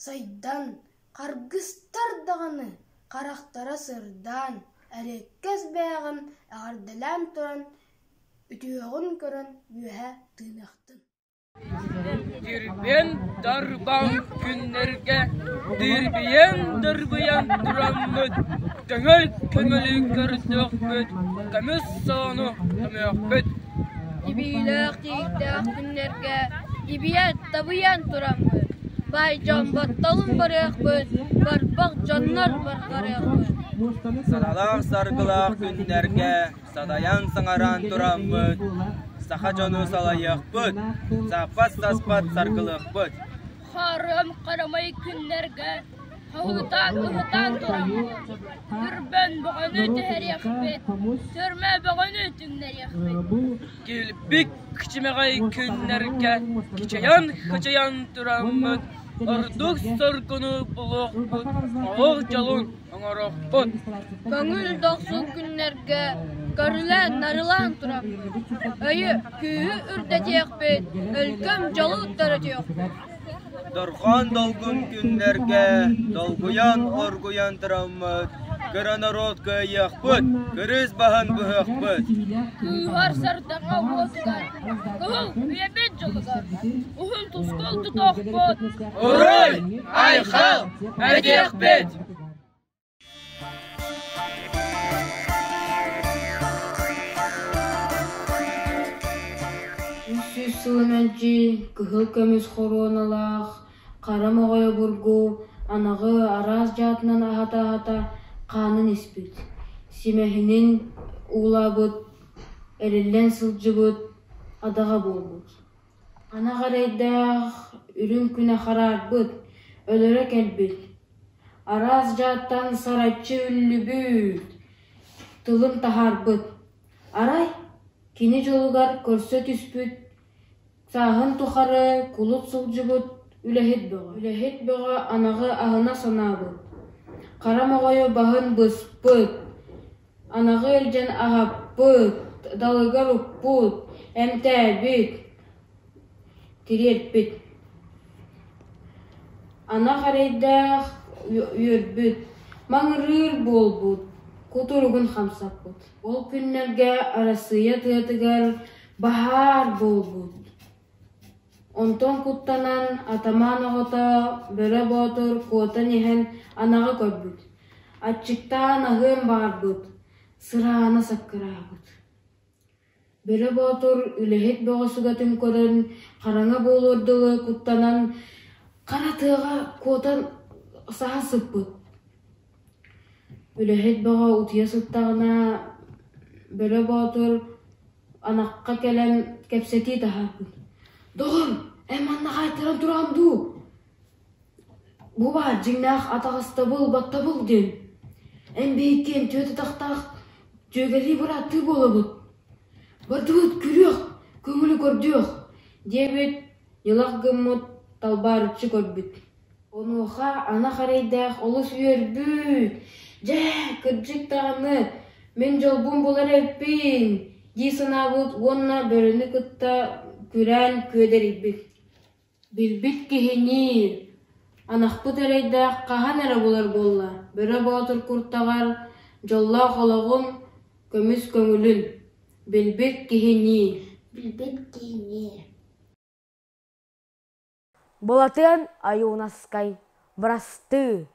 N: сайдан, харгыстар даҕаны харахтара сырдаан, эриэккэс бэйэҕин эҕэрдэлээн туран, үтүөҕүн көрөн үөһэ тыыныахтын.
S: Дирбиэн дарбаҥ күннэргэ дирбиэн дырбыйан тураммыт, көҥүл көҥүлү көрдөхпүт, көмүс солону көмүөхпүт.
B: Тибиилээх тииктээх күннэргэ ибийэн табыйан тураммыт, баай дьон батталын барыахпыт, барбах дьоннор барҕарыахпыт.
S: Саралаах саргылаах күннэргэ сатайан саҥаран тураммыт, саха дьону салайыахпыт, саппат-саспат саргылыахпыт.
B: Харым харамай күннэргэ хаһыытаан-ыһытаан тураммыт, түрбэн бөҕөнү түһэриэхпит, түрмэ бөҕөнү түҥнэриэхпит.
S: Килбик кичимэҕэй күннэргэ кичэйэн-хачайан тураммыт, ордук соргуну булуохпут, олох дьолун оҥоруохпут.
B: Көҥүл дохсун күннэргэ көрүлээн-нарылаан тураммыт, өйү, күүһү үрдэтиэхпит, өлгөм дьолу төрөтүөхпүт.
S: Дорҕоон долгун күннэргэ долгуйан оргуйан тураммыт, кыра норуот кыайыахпыт, кырыыс баһын быһыахпыт.
B: Кыыһар сардаҥа уотугар, кыһыл үйэбит дьолугар, уһун тускул тутуохпут.
S: Уруй! Айхал! Этиэхпит!
V: 300 сыл мэлдьи кыһыл көмүс хоруоналаах, хара моҕой обургу анаҕы араас дьаатынан аһата-аһата хаанын испит, симэһинин уулаабыт, эриллэн сылдьыбыт адаҕа буолбут. Анах эрэйдээх үрүҥ күнэ хараарбыт, өлөрө кэлбит, араас дьааттан сараччы үллүбүт, тылын таһаарбыт. Арай кини дьолугар көрсө түспүт, сааһын тухары кулут сылдьыбыт үлэһит бөҕө. Үлэһит бөҕө анаҕы аһына санаабыт, хара моҕойу баһын быспыт, Анаҕы илдьэн аһаппыт, далыгар укпут, эмтээбит, тириэрпит. Анах эрэйдээх үөрбүт, маҥырыыр буолбут, кутуругун хамсаппыт. Ол күннэргэ Арассыыйа тыатыгар баһаар буолбут. Онтон куттанан атамаан оҕото Бөрө Боотур куотан иһэн анаҕы көрбүт, аччыктаан аһыан баҕарбыт, сыраана саккыраабыт. Бөрө Боотур үлэһит бөҕө сүгэтин көрөн, хараҥа буолуор дылы куттанан хара тыаҕа куотан саһа сыппыт. Үлэһит бөҕө утуйа сыттаҕына Бөрө Боотур Анахха кэлэн кэпсэтии таһаарбыт: «Доҕор, эн манна хаайтаран тураҕын дуу? Бу баар дьиҥнээх атаҕастабыл, баттабыл диэн. Эн биһиккиэн түөрт атахтаах дьүөгэлии бырааттыы буолабыт. Бардыбыт, күрүөх, көҥүлү көрдүөх» диэбит, ньылах гыммыт, талбаарыччы көрбүт. Онуоха анах эрэйдээх олус үөрбүт: «Дьэ, кырдьык даҕаны, мин дьолбун булар эбиппин» дии санаабыт уонна бөрөнү кытта күрээн күөдэрийбит. Билбит киһини анахпыт эрэйдээх хаһан эрэ булар буолла, Бөрө Боотур куртаҕар дьоллоох олоҕун, көмүс көҥүлүн. Билбит киһини
W: Билбит киһини
X: Былатыан Ойуунускай «Бырастыы»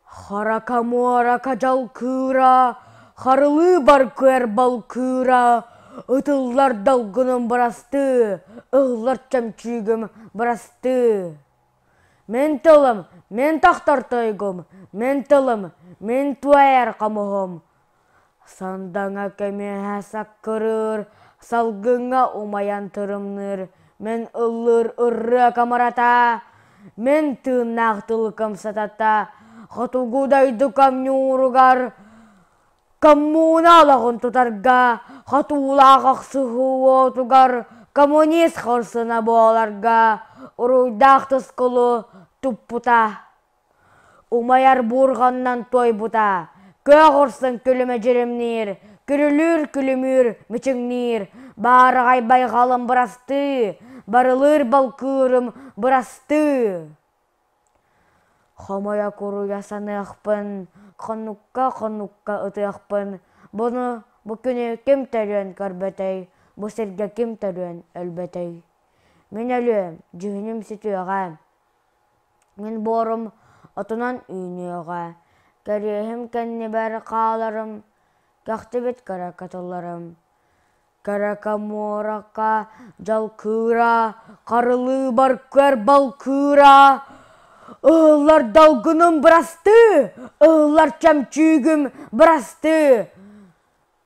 X: Харака-муорака дьалкыыра, харылыы баркыар балкыыра, ытыллар долгунум бырастыы, ыһыллар чөмчүүгүм бырастыы. Мин тылым, мин тохтор тойгум, мин тылым, мин туойар хомуһум. Сандаҥа көмүһэ саккырыыр, салгыҥҥа умайан тырымныыр, мин ыллыыр ырыа камарата. Мин тыыннаах тылыкым сатата хотугу дойду комньууругар коммуна олоҕун тутарга, хотуулаах охсуһуу уотугар коммунист хорсуна буоларга уруйдаах тускулу туппута. Умайар буурҕаннан туойбута, күөх урсун күлүмэ дьиримниир, күрүлүүр күлүмүүр мичиҥниир, баараҕай байҕалым бырастыы, барылыыр балкыырым бырастыы. Хомойо куруйа саныахпын, хонукка-хонукка ытыахпын, буну бу күнү ким төрүөн көрбөтөй, бу сиргэ ким төрүөн өлбөтөй. Мин өлүөм, дьүһүнүм сүтүөҕэ, Мин буорум отунан үүнүөҕэ, кэриэһим кэннибэр хааларым, кэхтибит кыра кытылларым. Кэрэкэ муорака дьалкыыра, харылыыбар көр балкыыра, ыһыллар долгунум бырастыы, ыһыллар чөмчүүгүм бырастыы.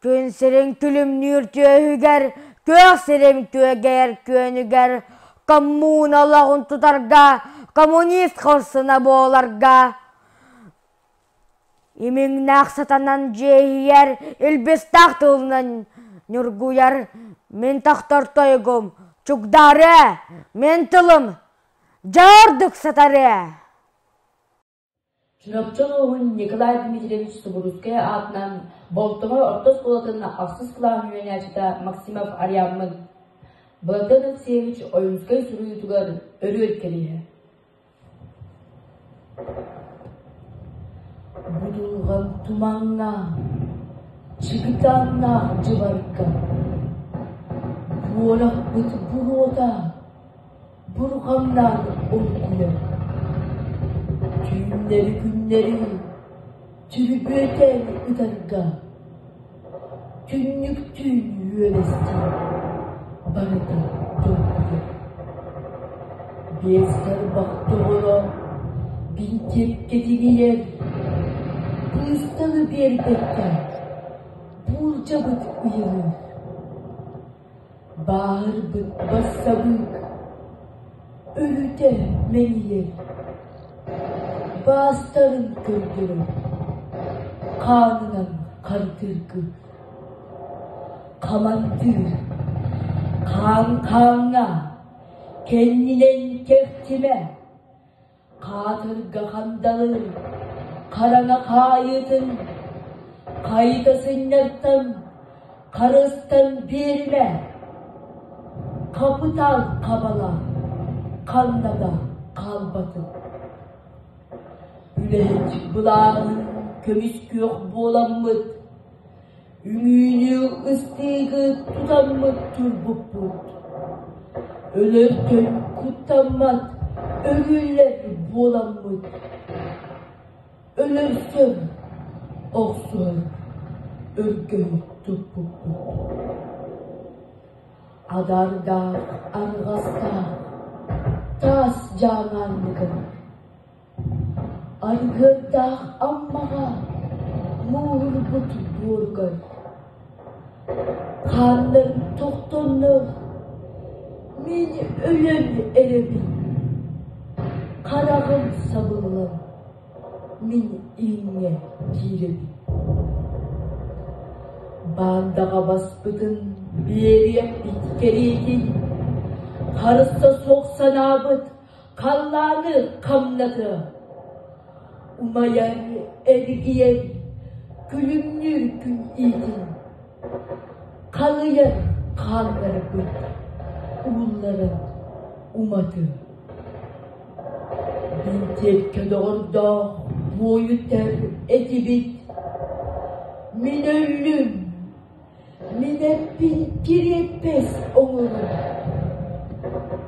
X: Күн сирин күлүмнүүр түөһүгэр, күөх сирим күөгэйэр күөнүгэр, коммуна олоҕун тутарга, коммунист хорсуна буоларга, имиҥнээх сатанан дьиэһийэр, илбистээх тылынан ньургуйар, мин тохтор тойугум, чугдаарыа, мин тылым, дьордук сатарыа.
A: Чурапчы улууһун Николай Дмитриевич Субуруускай аатынан Болтоҥо орто оскуолатын ахсыс кылааһын үөрэнээччитэ Максимов Ариаммын. Былатыан Алексеевич Ойуунскай суруйуутугар өрүөл кэриэһэ. Будулҕан тумаҥҥа, чыгытааннаах дьыбарга, буорахпыт буруота бурҕаҥнаан оргуйар. Түүннэри-күннэри түрүбүөтээн ытарга, түннүктүүн үөлэстии барыта доргуйар. Биэс тарбах доҕоро бинтиэпкэ тиҥийэр, быысталы биэрбэккэ буулдьабыт ыйылыыр. Бааһырбыт бассабыык өрүтэ мэҥийэр, баастарын көрдөрөр, хаанынан хардыргыыр. Хамандыыр, хаан хааҥҥа, кэннинэн кэхтимэ, Хаатырга хандалыр, хараҥа хаайыытын хайыта сынньартан, харыстан биэримэ. Хапытаал хабала ханна да хаалбатын. Үлэһит былааҕын көмүс күөх буоламмыт, үҥүүнү ыстыыгы тутаммыт турбуппут. Өлөртөн куттаммат өлүүлэр буоламмыт. Өлөрсөн охсуһан өргөһү туппуппут. Адардаах арҕастаах таас дьааҥаанныгын Аргыардаах Аммаҕа мууһурбут буоругар хааннарын тохтоннор мин өлөн эрэбин, хараҕым сабыллан мин ииҥҥэ киирэбин. Баандаҕа баспытын биэриэхпит кэриэтин, харса суох санаабыт халлааны хамнатыа, умайар, эргийэр, күлүмнүүр күн иитин, халыйар хааннарбыт уулларан уматыа. Бинтиэккэ доҕордоох буойутар этибит, мин өллүм, Мин эппин кириэппэс оҥорун,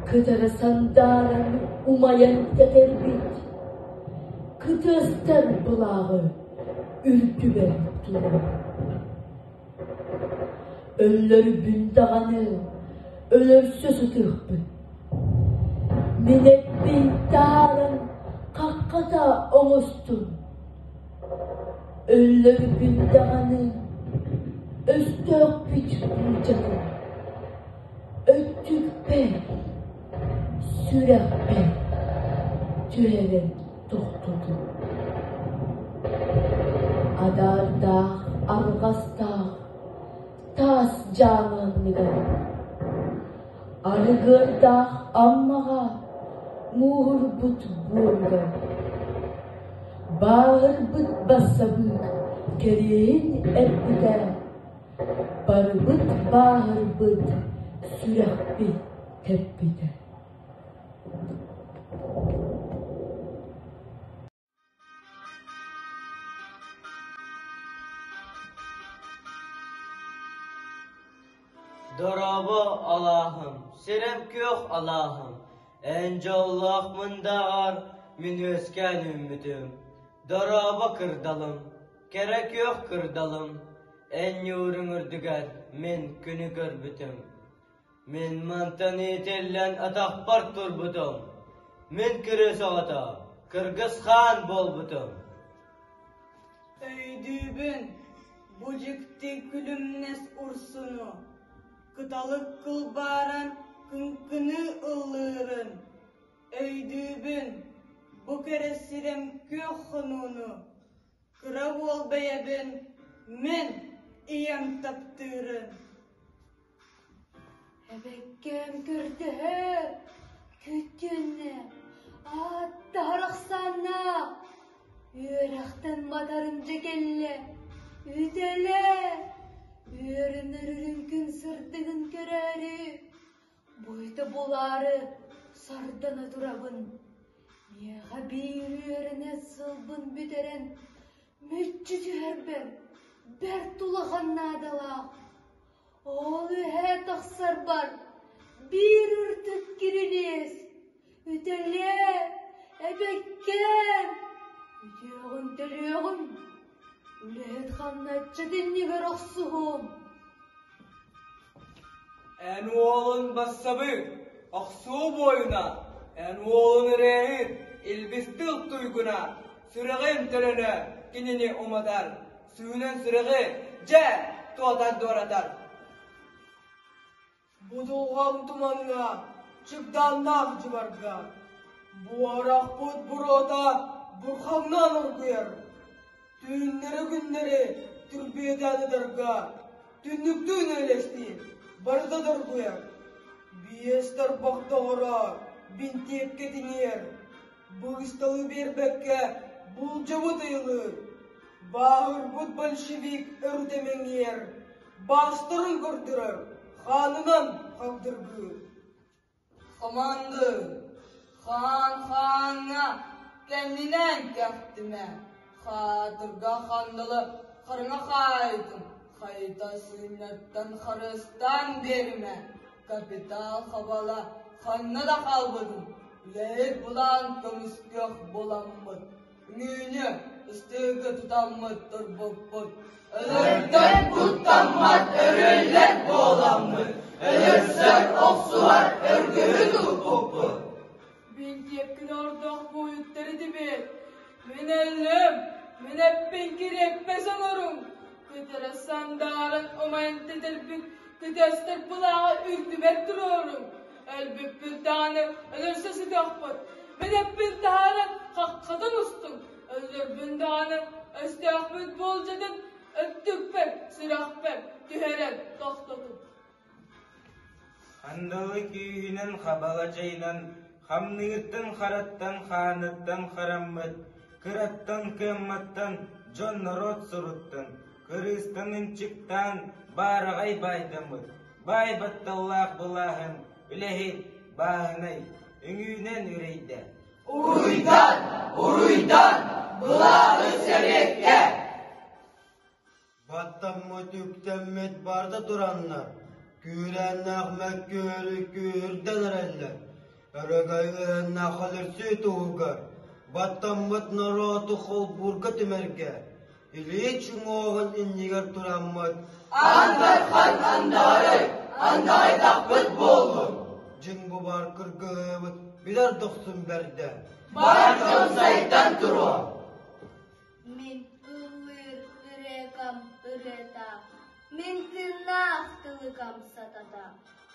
A: кытары сандааран умайан тэтэрбит, кытыастар былааҕы үрдүбэр турар. Өллөрбүн даҕаны өлөрсө сытыахпын. Мин эппин таһааран хаххата оҥостун. Өллөрбүн даҕаны өстөөхпүт буулдьатын өттүкпэр, сүрэхпэр. түһэрэн тохтотуҥ. Адаардаах арҕастаах таас дьаама анныгар, арыгыардаах Аммаҕа мууһурбут буоругар, бааһырбыт бассабыык кэриэһин эппитэ, барыбыт бааһырбыт сүрэхпит тэппитэ.
S: Дорообо, алааһым, сирэм күөх алааһым, эн дьоллоох мындааҕар мин үөскээн үүммүтүм. Дорообо кырдалым, кэрэ күөх кырдалым, эн ньууруҥ үрдүгэр мин күнү көрбүтүм. Мин мантан иитиллэн атахпар турбутум. Мин кырыыс оҕото, кыргыс хаан буолбутум.
D: Өйдүүбүн, бу дьикти күлүмнэс урсуну, кыталык кылбааран кыҥкыныы ыллыырын. Өйдүүбүн, бу кэрэ сирэм күөх хонууну, кыра уол бэйэбин мин ийэм таптыырын.
N: Эбэккэм көрдөһөр, күттүөннэ, ааттаһар ахсааннаах, үөрэхтэн матарын дьэ кэллэ, үтэлэ, үөрэнэр үрүҥ күн сырдыгын көрөөрү, буйта булаары сардана турабын. Миэхэ биир үөрэнэ сылбын бүтэрэн, мүччү түһэрбэр бэрт улахан наадалаах. Ол үөһэ тахсарбар биир үрдүк кирилиэс, үтэлээ, эбэккэм, үтүөҕүн төлүөҕүм, үлэһит хамначчыт иннигэр охсуһуом.
C: Эн уолун бассабык, охсуу буойуна, эн уолун ырыаһыт, илбис тыл туйгуна, сүрэҕин төлөнө кинини уматар, Сүүнэн сүрэҕи, дьэ, туотар дуоратар.
D: Будулҕан тумаҥҥа, чыгдааннаах дьыбарга, буорахпыт буруота бурхаҥнаан оргуйар. Түүннэри-күннэри түрбүөтээн ытарга, түннүктүүн элэстии барыта доргуйар. Биэс тарбах доҕоро бинтиэпкэ тиҥийэр, быысталы биэрбэккэ булдьабыт ыйылыыр. Бааһырбыт большевик өрүтэ мэҥиэр, баастарын көрдөрөр, хаанынан хагдыргыыр.
E: Командир, хаан хааҥҥа кэннинэн кэхтимэ, хаатырга хандалы харыҥа хаайтын, хайта сыынньаттан харыстаан биэримэ, капитал хабала ханна да хаалбытын, үлэһит булаан көмүскүөх буламмыт. Үҥүүнү ыстыыгы тутаммыт турбуппут.
O: Өлөртөн куттаммат өрүөллэр буоламмыт, өлөрсөр, охсуһар өргөһү туппуппут.
D: Бинтиэпкин ордох буойуттар этибит. Мин өллүм, мин эппин кириэппэс оҥоруҥ. Кытара сандааран умайан тэтэрбит күтөстөр былааҕы үрдүбэр туруоруҥ. Өлбүппүт даҕаны өлөрсө сытыахпыт. Мин эппин таһааран хаххатын устуҥ. Өллөрбүн даҕаны өстөөхпүт буолдьатын өттүкпэр, сүрэхпэр түһэрэн тохтотуҥ.
G: Хандалы күүһүнэн хабала дьайынан, хамныыртан хараттан хааныттан хараммыт, кыраттан кыамматтан дьон норуот суруттан, кырыыстан ынчыктаан баараҕай баайдаммыт, баай батталлаах былааһын үлэһит, бааһынай, үҥүүнэн үрэйдэ.
O: Уруйдан, уруйдан, былааһы сэбиэккэ!
I: Баттаммыт, үктэммит барда тураннар, күүрээннээх мөккүөрү күүһүрдэн эрэллэр. Өрөгөй ыһыннаах өлөрсүү туһугар, баттаммыт норуоту холбуурга түмэргэ, Ильич уҥуоҕун иннигэр тураммыт
O: Аан Дархан андаҕарай, андаҕайдахпыт буоллун!
I: Дьиҥ бу баар кыргыһыыбыт билэр дохсун бэрдэ.
O: Бар дьон сайдан туруо!
N: Мин ыллыыр ырыакам ырыата, мин тыыннаах тылыкам сатата,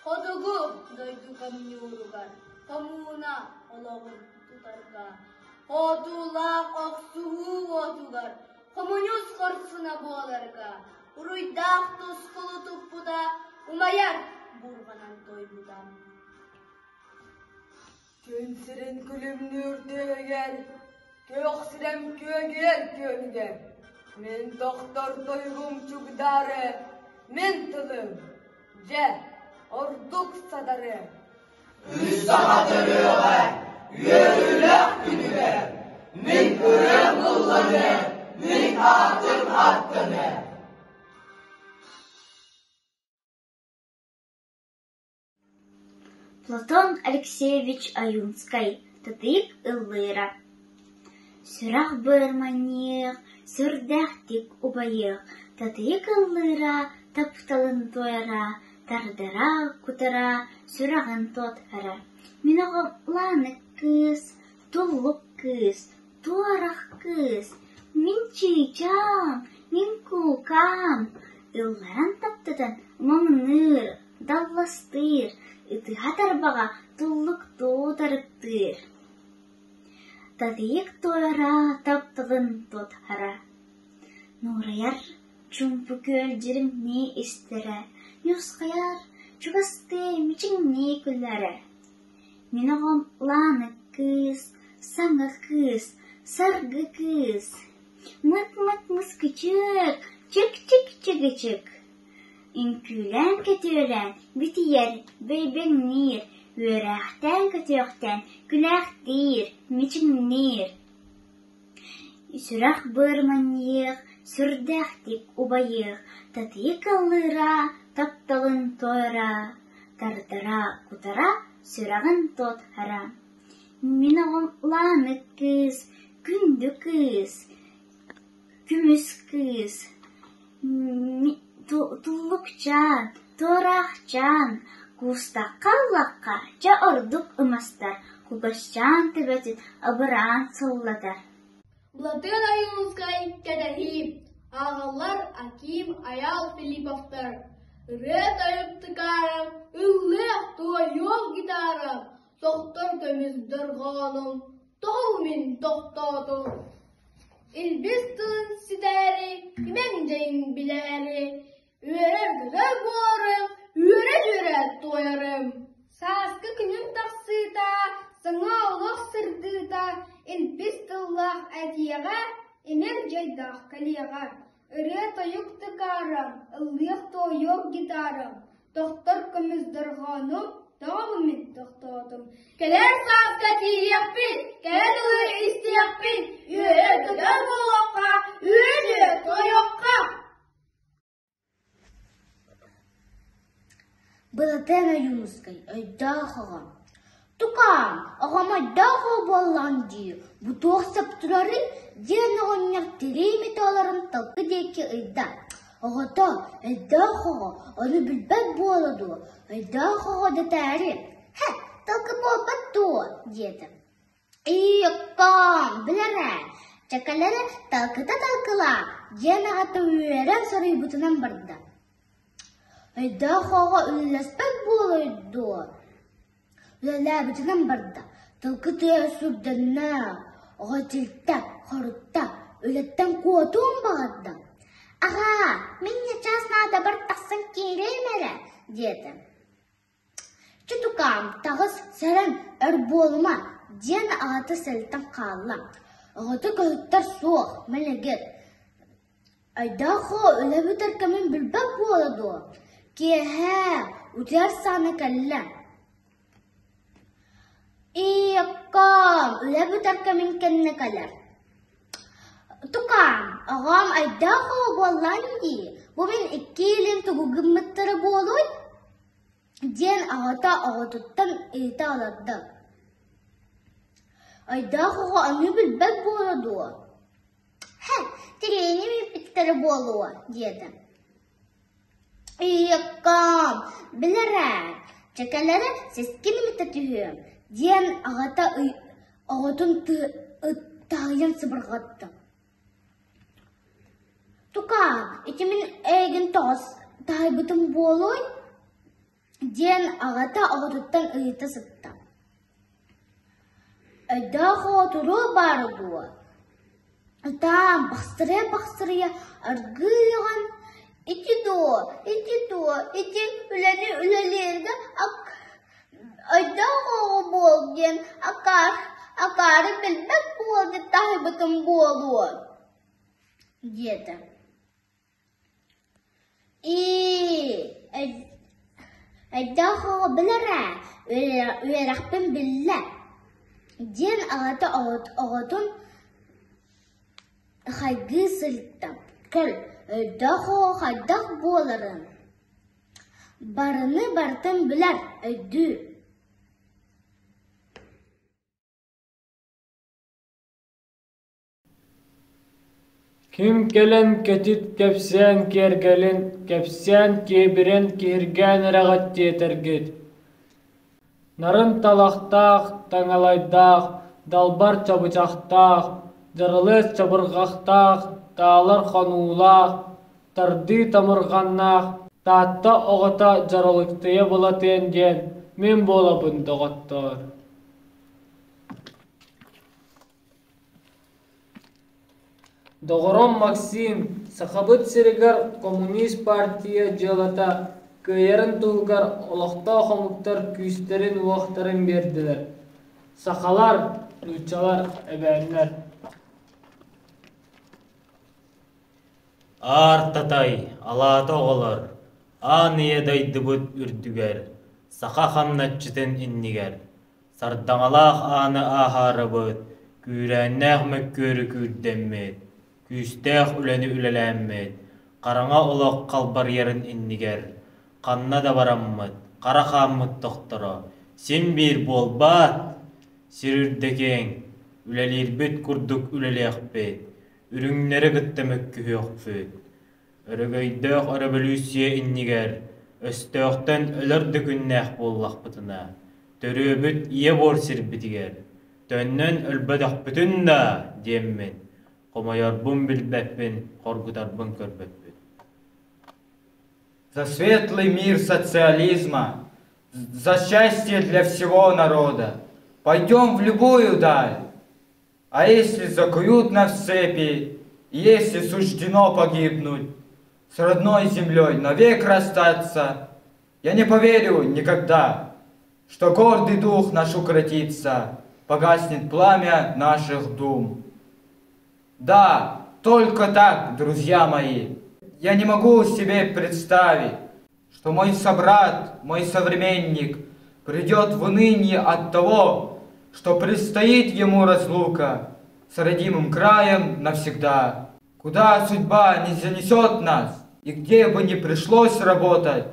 N: хотугу дойду коммуньууругар коммуна олоҕун.
B: тутарга, Хотуулаах охсуһуу уотугар хомуньуус хорсуна буоларга, уруйдаах тускулу туппута, умайар буурҕанан туойбута.
D: Күн сирин күлүмнүүр түөһүгэр, күөх сирэм күөгүйэр күөнүгэр, мин тохтор тойугум чугдаары, мин тылым, дьэ, ордук сатары.
O: Үс саха төрүөҕэ, үөрүүлээх күнүгэр, мин ырыам ылланыа, мин аатым ааттаныа.
W: Платон Алексеевич Ойуунскай «Татыйык ыллыыра» Сүрэх быарманньыах, сүрдээхтик убайыах, Татыйык ыллыыра, тапталын туойара, тардара, кутара, сүрэҕин туотара. Мин оҕом Лаанык кыыс, туллук кыыс, туорах кыыс, мин чыычаам, мин куукаам, ылларан таптатан ымаҥныыр, далластыыр, ытыһа тарбаҕа туллуктуу тарыктыыр. Татыйык туора тапталын тутара, нуурайар чуумпу күөл дьиримнии истэрэ, ньусхайар чугастыы мичиҥнии күлэрэ. Мин оҕом Лаана кыыс, саҥа кыыс, саргы кыыс, мык-мык мыскычык, чик-чик-чигичик Үҥкүүлээн-көтүөлээн бүтүйэр, бэйбэҥниир, үөрээхтээн-көтүөхтээн күлээхтиир, мичиҥниир Сүрэх быар манньыйыах, сүрдээхтик убайыах, татыйык ыллыыра, тапталын туойара, тардара, кутара, сүрэҕин туотара. Мин оҕом Лаанык кыыс, күндү кыыс, көмүс кыыс, Туллукчаан, туораахчаан, куустахха ыллахха дьэ ордук ымастар, кугасчаан төбөтүн абыраан сыллатар
B: Былатыан Ойуунускай кэтэһии, ааҕаллар Аким, Айаал Филипповтар. Ырыа-тойук тыкаарам, ыллыах, туойуох гитарам, тохтор көмүс дорҕоонум, тоҕо мин тохтоотум? Илбис тылын ситээри, имэҥ дьайын билээри, үөрэр-көтөр буоларым, үөрэ-дьүөрэ туойарым. Сааскы күнүм тахсыыта, саҥа олох сырдыыта, илбис тыллаах этиэҕэ, имэҥ дьайдаах кэлиэҕэ. Ырыа-тойук тыкаарам, ыллыах-туойуох гитарам, тохтор көмүс дорҕоонум, тоҕо бу мин тохтоотум? Кэлэр сааска тиийиэхпит, кэлэн ылы истиэхпит, үөрэ-көтө буолуохха, үөрэ-дьүөрэ туойуохха!
W: Былатыан Ойуунускай өйдөөх оҕо «Тукаам, оҕом өйдөөх оҕо буоллаҕыҥ дии, бу туох сөп турарый?» диэн оҕонньор тирии металларын талкы диэки ыйда. Оҕото өйдөөх оҕо ону билбэт буола дуо, өйдөөх оҕо дэтээри «Һэ, талкы буолбат дуо?» диэтэ. «Ийэкком, билэр ээ, чэкэлэри талкыта талкылаа» диэн аҕата үөрэн соруйбутунан барда. Өйдөөх оҕо үллэспэт буолуой дуо? Үлэлээбитинэн барда, тылгы тыаһа сүрдэннэ, оҕо тилтэ, хорутта, үлэттэн куотуон баҕарда. «Аҕаа, мин ньачаас наадабар тахсан киириэм эрэ» диэтэ. «Чутукаам, таҕыс, сэрэн, өр буолума» диэн аҕата сэлтэн хаалла. Оҕото көһүттэр суох, мэлигир. Өйдөөх оҕо үлэ бүтэр кэмин билбэт буола дуо? Киэһэ утуйар саҕана кэллэ. Ийэкком, үлэ бүтэр кэмин кэннэ кэлэр. Тукаам, оҕом өйдөөх оҕо буоллаҕын дии, бу мин икки илин тугу гыммыттара буолуой? диэн аҕата оҕотуттан ыйыта олордо. Өйдөөх оҕо аны билбэт буола дуо? Һэ, тириини үүппүттэрэ буолуо, диэтэ. Ийэкком, билэр ээ, чэкэлэри сискин имитэ түһүөм, диэн аҕата оҕотун таһыйан сыбырҕатта. Тукаам, ити мин эйигин тоҕус таһыйбытым буолуой? диэн аҕата оҕотуттан ыйыта сытта. Өйдөөх оҕо туруо баара дуо? Ытаан бахсырыйа-бахсырыйа аргыый аҕан ити дуо, ити дуо, ити үлэни үлэлииргэ өйдөөх оҕо буол диэн акаар, акаары билбэт буол диэн таһыйбытым буолуо диэтэ. Ии, өйдөөх оҕо билэр ээ, үөрэхпин биллэ, диэн аҕата оҕотун хайгыы сырытта. Көр, өйдөөх оҕо хайдах буоларын Барыны барытын билэр, өйдүүр.
F: Ким кэлэн кэтит кэпсээн киэргэлин, кэпсээн киэбирэн киһиргээн эрэҕит диэтэргит. Нарын талахтаах, таҥалайдаах, далбар чабычахтаах, дьаралыас чабырҕахтаах, таалар хонуулаах, тардыы тамырҕаннаах Таатта оҕото Дьаралыктыйа Былатыан диэн мин буолабын, доҕоттоор. Доҕорум Максим, Сахабыт сиригэр коммунист партия дьыалата кыайарын туһугар олохтоох омуктар күүстэрин-уохтарын биэрдилэр. Сахалар, нууччалар, эбээннэр.
J: Аар татай, алаата оҕолор, аан ийэ дойдубут үрдүгэр, саха хамначчытын иннигэр Сардаҥалаах ааны ааһаарыбыт, күүрээннээх мөккүөрү күүрдэммит, күүстээх үлэни үлэлээммит, хараҥа олох халбарыйарын иннигэр ханна да бараммыт, хара хааммыт тохторо, син биир буолбаат? Сир үрдэ киэҥ, үлэлиирбит курдук үлэлиэхпит, үрүҥнэри кытта мөккүһүөхпүт. Өрөгөйдөөх өрөбөлүүссүйэ иннигэр өстөөхтөн өлөр да күннээх буоллахпытына, төрүөбүт ийэ буор сирбитигэр төннөн өлбөтөхпүтүн да диэммин, хомойорбун билбэппин, хоргутарбын көрбөппүн.
O: За светлый мир социализма, за счастье для всего народа. Пойдем в любую даль. А если закуют нас в цепи, если суждено погибнуть, с родной землей навек расстаться, я не поверю никогда, что гордый дух наш укротится, погаснет пламя наших дум. Да, только так, друзья мои. Я не могу себе представить, что мой собрат, мой современник придет в уныние от того, что предстоит ему разлука с родимым краем навсегда. Куда судьба не занесет нас, и где бы ни пришлось работать,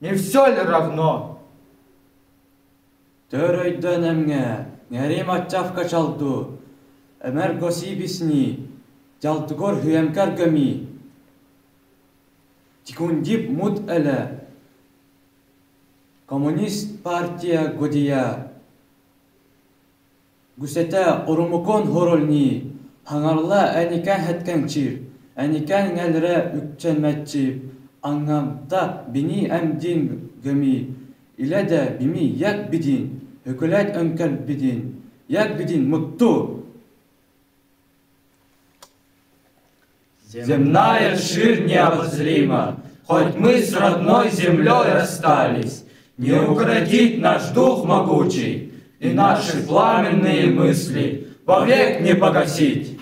O: не все ли равно?
K: Төр өйдөөн эмҥэ, ҥэрим аччавка чалду, эмэр госибисни, дьалтыгор хүөмкэр көмии, Тикундип мут элэ, Коммунист партия годия, Гүсэтэ орумукон хорольни, хаҥарла эникэн хэткэҥчир, эникэн ҥэлрэ үкчэнмэтчип, аңҥамта бини эмдин гөми, илэ да бими як бидин, хөкүлэт өҥкөл бидин, як бидин мутту.
O: Земная ширь необозрима, хоть мы с родной землей расстались, не укротить наш дух могучий и наши пламенные мысли вовек не погасить.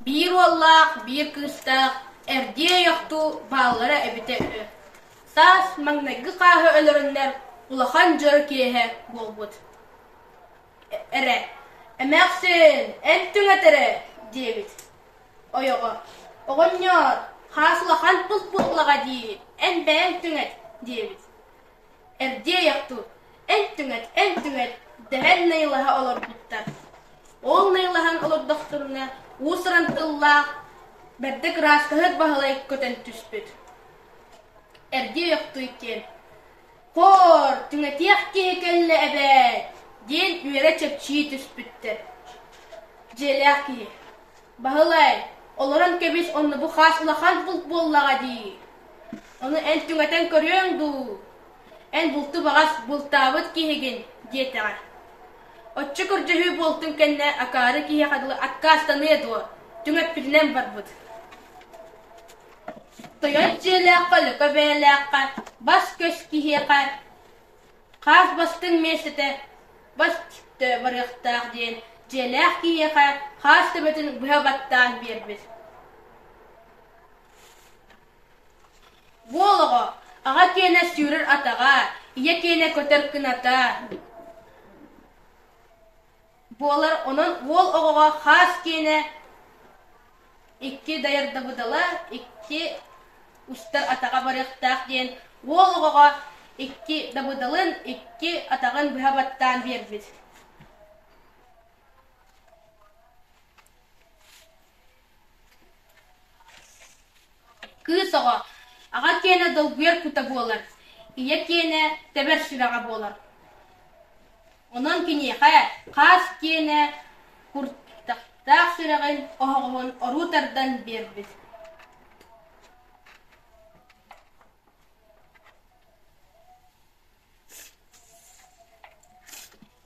B: Биир уоллаах, биир кыыстаах эрдиэ ойохтуу бааллара эбитэ үһү. Саас маҥнайгы хааһы өлөрөннөр улахан дьоро киэһэ буолбут. Эрэ, эмээхсин, эн түҥэтэрэ диэбит. Ойоҕо, оҕонньоор, хаас улахан булт буоллаҕа дии, эн бэйэҥ түҥэт диэбит. Эрдиэ ойохтуу, эн түҥэт, эн түҥэт дэһэн найылаһа олорбуттар. Ол найылаһан олордохторуна уус-уран тыллаах бэрдэ кырааскаһыт Баһылай көтөн түспүт. Эрдиэ ойохтуу иккиэн «Хор, түҥэтиэх киһи кэллэ эбээт!» диэн үөрэ чэпчии түспүттэр. Дьиэлээх киһи «Баһылай, Олорон кэбис онно бу хаас улахан булт буоллаҕа дии. Ону эн түҥэтэн көрүөҥ дуу? Эн булту баҕас бултаабыт киһигин диэтэҕэ. Оччо көрдөһүү буолтун кэннэ акаары киһиэхэ дылы аккаастаныа дуо, түҥэппитинэн барбыт. Тойон дьиэлээххэ, лөкө бэйэлээххэ, бас-көс киһиэхэ хаас бастыҥ миэстэтэ бас барыахтаах диэн дьиэлээх киһиэхэ хаас төбөтүн быһа баттаан биэрбит. Буол оҕо, аҕа киэнэ сүүрэр атаҕа, ийэ киэнэ көтөр кыната буолар, онон уол оҕоҕо хаас киэнэ икки дайардабыдала, икки устар атаҕа барыахтаах диэн уол оҕоҕо икки дабыдалын, икки атаҕын быһа баттаан биэрбит. Кыыс оҕо аҕа киэнэ долгуйар кута буолар, ийэ киэнэ тэбэр сүрэҕэ буолар. Онон киниэхэ хаас киэнэ куртахтаах сүрэҕин оһоҕоһун оруу тардан биэрбит.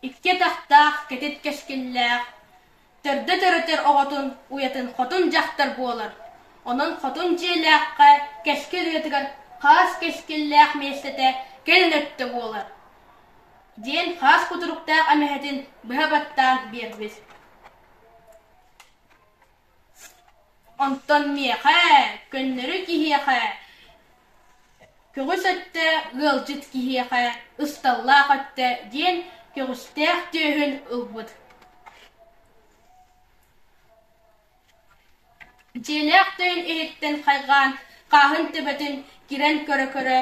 B: Икки атахтаах, кэтит кэскиллээх, төрдө төрөтөр оҕотун уйатын хотун дьахтар буолар. Онон хотун дьиэлээххэ кэскил уйатыгар хаас кэскиллээх миэстэтэ кэлин өттө буолар диэн хаас кутуруктаах эмэһэтин быһа баттаан биэрбит. Онтон миэхэ, көннөрү киһиэхэ, көҕүс өттө ыалдьыт киһиэхэ ысталлаах өттө диэн көҕүстээх түөһүн ылбыт. Дьиэлээх тойон иһиттэн хайҕаан, хааһын төбөтүн кирэн көрө-көрө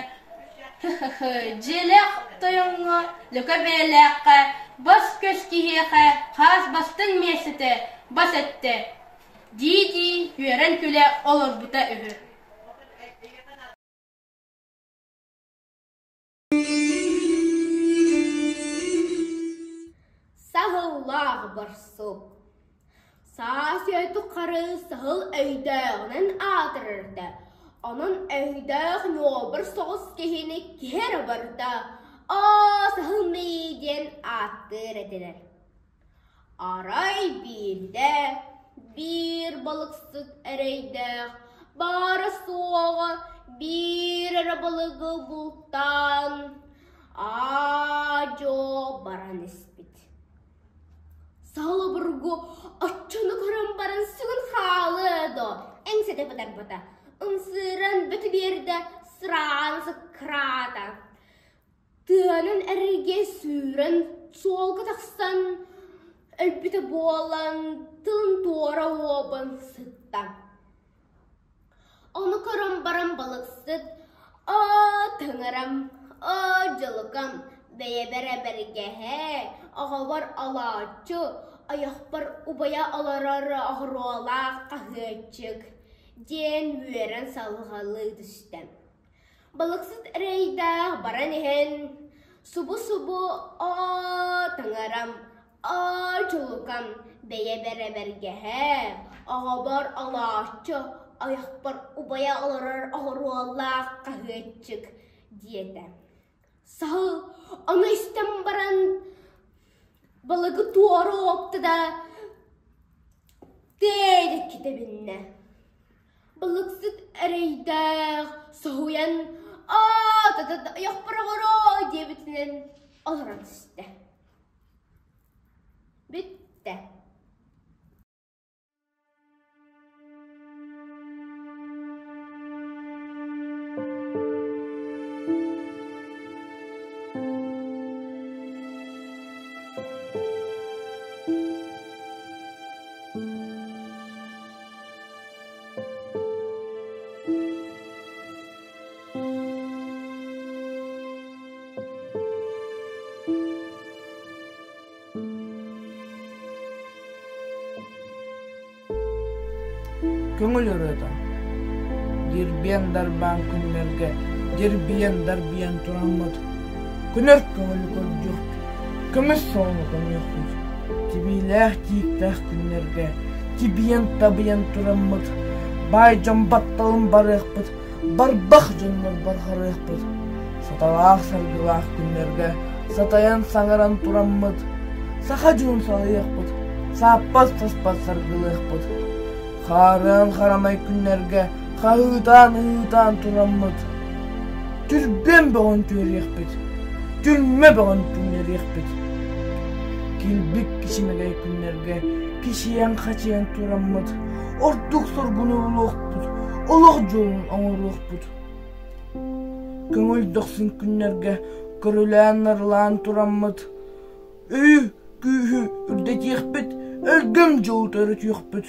B: «Һы-һы-һы, дьиэлээх тойоҥҥо, лөкө бэйэлээххэ, бас-көс киһиэхэ хаас бастыҥ миэстэтэ бас эттэ» дии-дии үөрэн күлэ олорбута үһү.
L: Саһыллаах барсук Саас өтүк хары саһыл өйдөөҕүнэн аатырарда, онон өйдөөх ньуолбар соҕус киһини киһи эрэ барыта «Оо, саһыл мэйии» диэн ааттыыр этилэр. Арай биирдэ биир балыксыт эрэйдээх баара-суоҕа биир эрэ балыгы бултаан аа-дьуо баран испит. Саһыл обургу оччону көрөн баран сүгүн хаалыа дуо, эҥсэтэ батарбата, ымсыыран бөтө биэрдэ, сыраан сыккыраата. Тыанан эргэ сүүрэн суолга тахсан өлбүтэ буолан тылын туора уобан сытта. Ону көрөн баран балыксыт «Оо, таҥарам, оо, дьылыкам, бэйэбэр эбэргэһэ, оҕобор олооччу, ойохпор убайа олорор оҕуруолаах хаһыаччык» диэн үөрэн салҕалыы түстэ. Балыксыт эрэйдээх баран иһэн субу-субу «Оо, таҥарам, оо, чулукам, бэйэбэр эбэргэһэ, оҕобор олооччу, ойохпор убайа олорор оҕуруоллаах хаһыаччык» диэтэ. Саһыл ону истэн баран балыгы туора уопта да тиэрикки тэбиннэ. Балыксыт эрэйдээх соһуйан «Аа, та-та-та, ойохпор оҕороо» диэбитинэн олорон түстэ. Бүттэ.
M: Көҥүл ырыата Дирбиэн дарбаан күннэргэ дирбиэн дарбыйан тураммыт Көнөр көҥүлү көрдүөхпүт, көмүс солону көмүөхпүт Тибиилээх тииктээх күннэргэ. Тибийэн-табыйан тураммыт, баай дьон батталын барыахпыт, барбах дьоннор барҕарыахпыт. Саталаах саргылаах күннэргэ сатайан саҥаран тураммыт, саха дьонун салайыахпыт, сааппат-саспат саргылыахпыт. Хаарыан харамай күннэргэ хаһыытаан-ыһыытаан тураммыт, түрбүөн бөҕөн түөриэхпит, түрмэ бөҕөн түҥнэриэхпит. Килбик кичимэгэй күннэргэ кичийэн-хачыйан тураммыт, ордук соргуну булуохпут, олох дьолун оҥоруохпут. Көҥүл дохсун күннэргэ көрүлээн-нарылаан тураммыт, өйү, күүһү үрдэтиэхпит, өлгөм дьолу төрөтүөхпүт.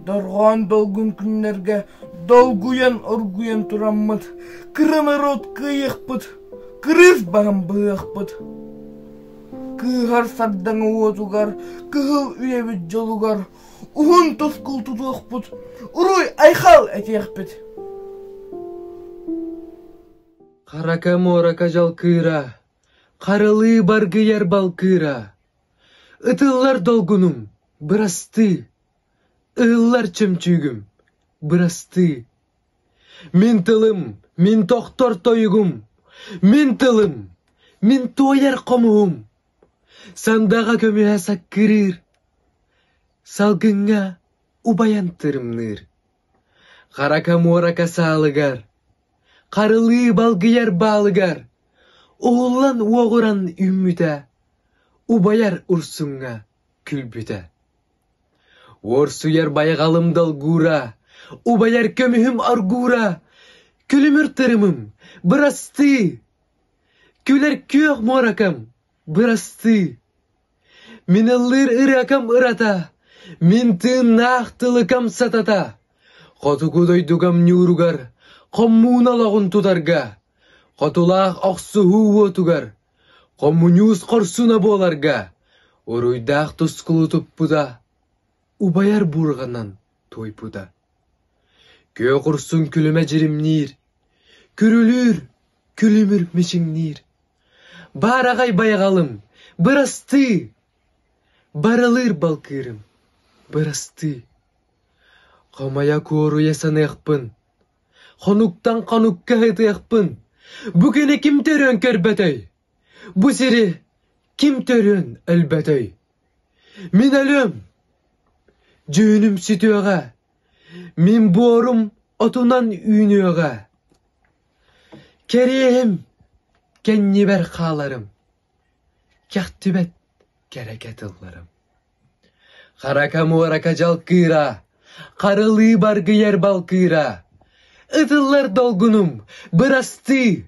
M: Дорҕоон долгун күннэргэ долгуйан оргуйан тураммыт, кыра норуот кыайыахпыт, кырыыс баһын быһыахпыт. Кыыһар сардаҥа уотугар, кыһыл үйэбит дьолугар уһун тускул тутуохпут, уруй-айхал этиэхпит.
H: Харака муорака дьалкыыра, харылыы баргыйар балкыыра, ытыллар долгунум, бырастыы, ыһыллар чөмчүүгүм, бырастыы. Мин тылым, мин тохтор тойугум, мин тылым, мин туойар хомуһум. Сандаҕа көмүһэ саккырыыр, салгыҥҥа убайан тырымныыр. Харака муорака саалыгар, харылыы балгыйар баалыгар, уһуллан уоҕуран үүммүтэ, убайар урсуҥҥа күлбүтэ. Уорсуйар байҕалым долгуура, убайар көмүһүм оргуура, күлүмүр тырымым, бырастыы! Күлэр күөх муоракам, бырастыы! Мин ыллыыр ырыакам ырата, мин тыыннаах тылыкам сатата, хотугу дойдугам ньууругар, хоммууна олоҕун тутарга, хотулаах охсуһуу уотугар, хомуньуус хорсуна буоларга, уруйдаах тускулу туппута, убайар буурҕанан туойбута. Күөх урсун күлүмэ дьиримниир, күрүлүүр, күлүмүр мичиҥниир. Баараҕай байҕалым, бырастыы! Барылыыр балкыырым, бырастыы! Хомойо куоруйа саныахпын, хонуктан хонукка ыһытыахпын, бу күнү ким төрүөн көрбөтөй? Бу сири ким төрүөн өлбөтөй? Мин өлүөм, дьүһүнүм сүтүөҕэ, мин буорум отунан үүнүөҕэ. Кэриэһим, кэннибэр хааларым, кэхтибэт кэрэкэ тылларым. Харака-муорака дьалкыыра, харылыы баргыйар балкыыра, ытыллар долгунум, бырастыы,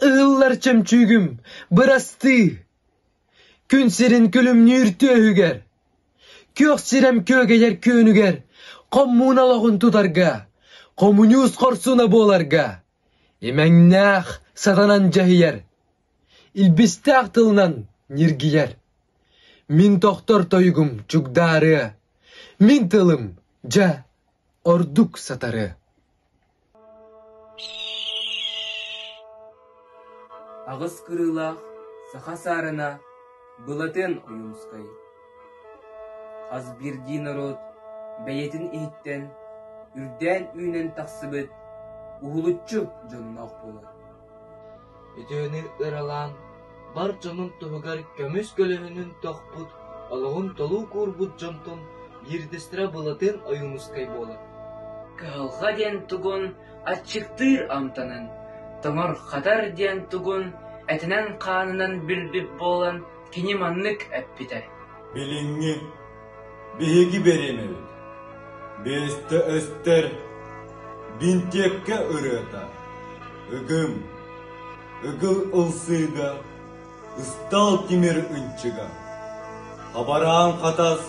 H: ыһыллар чөмчүүгүм, бырастыы, күн сирин күлүмнүүр түөһүгэр, күөх сирэм күөгэйэр күөнүгэр, хоммуун олоҕун тутарга, хомуньуус хорсуна буоларга, имэҥнээх сатанан дьаһыйар, илбистээх тылынан ньиргийэр. Мин тохтор тойугум чугдаарыа, мин тылым, дьэ, ордук сатарыа.
P: Аҕыс кырыылаах саха саарына Былатыан Ойуунускай Хас биирдии норуот бэйэтин иһиттэн үрдээн үүнэн тахсыбыт уһулуччу дьонноох буолар.
Q: Үтүөнү ыралаан, бар дьонун туһугар көмүс көлөһүнүн тохпут, олоҕун толуу куурбут дьонтон биирдэстэрэ Былатыан Ойуунускай буолар.
P: Кыһалҕа диэн тугун, аччыктыыр амтанын, тоҥор-хатар диэн тугун этинэн-хаанынан билбит буолан кини маннык эппитэ:
R: Билиҥҥи биһиги бириэмэбит биэстэ өстөр бинтиэпкэ ырыата ыгым, ыгыл ылсыыга ыстаал тимир ынчыга, хабараан хатас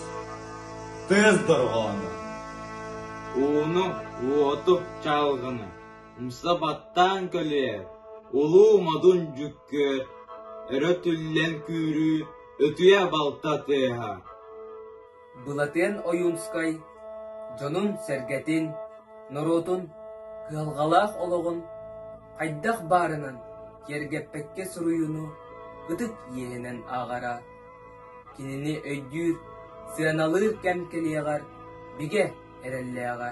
R: тыас дорҕооно.
G: Ууну, уоту, чалгыны умса баттаан көлүйэр, улуу модун дьүккүөр, өрө түллэн күүрүү, өтүйэ балта тыаһа.
P: Былатыан Ойуунскай дьонун-сэргэтин, норуотун кыһалҕалаах олоҕун хайдах баарынан киэргэппэккэ суруйууну ытык иэһинэн ааҕара. Кинини өйдүүр, сыаналыыр кэм кэлиэҕэр. бигэ эрэллээҕэ.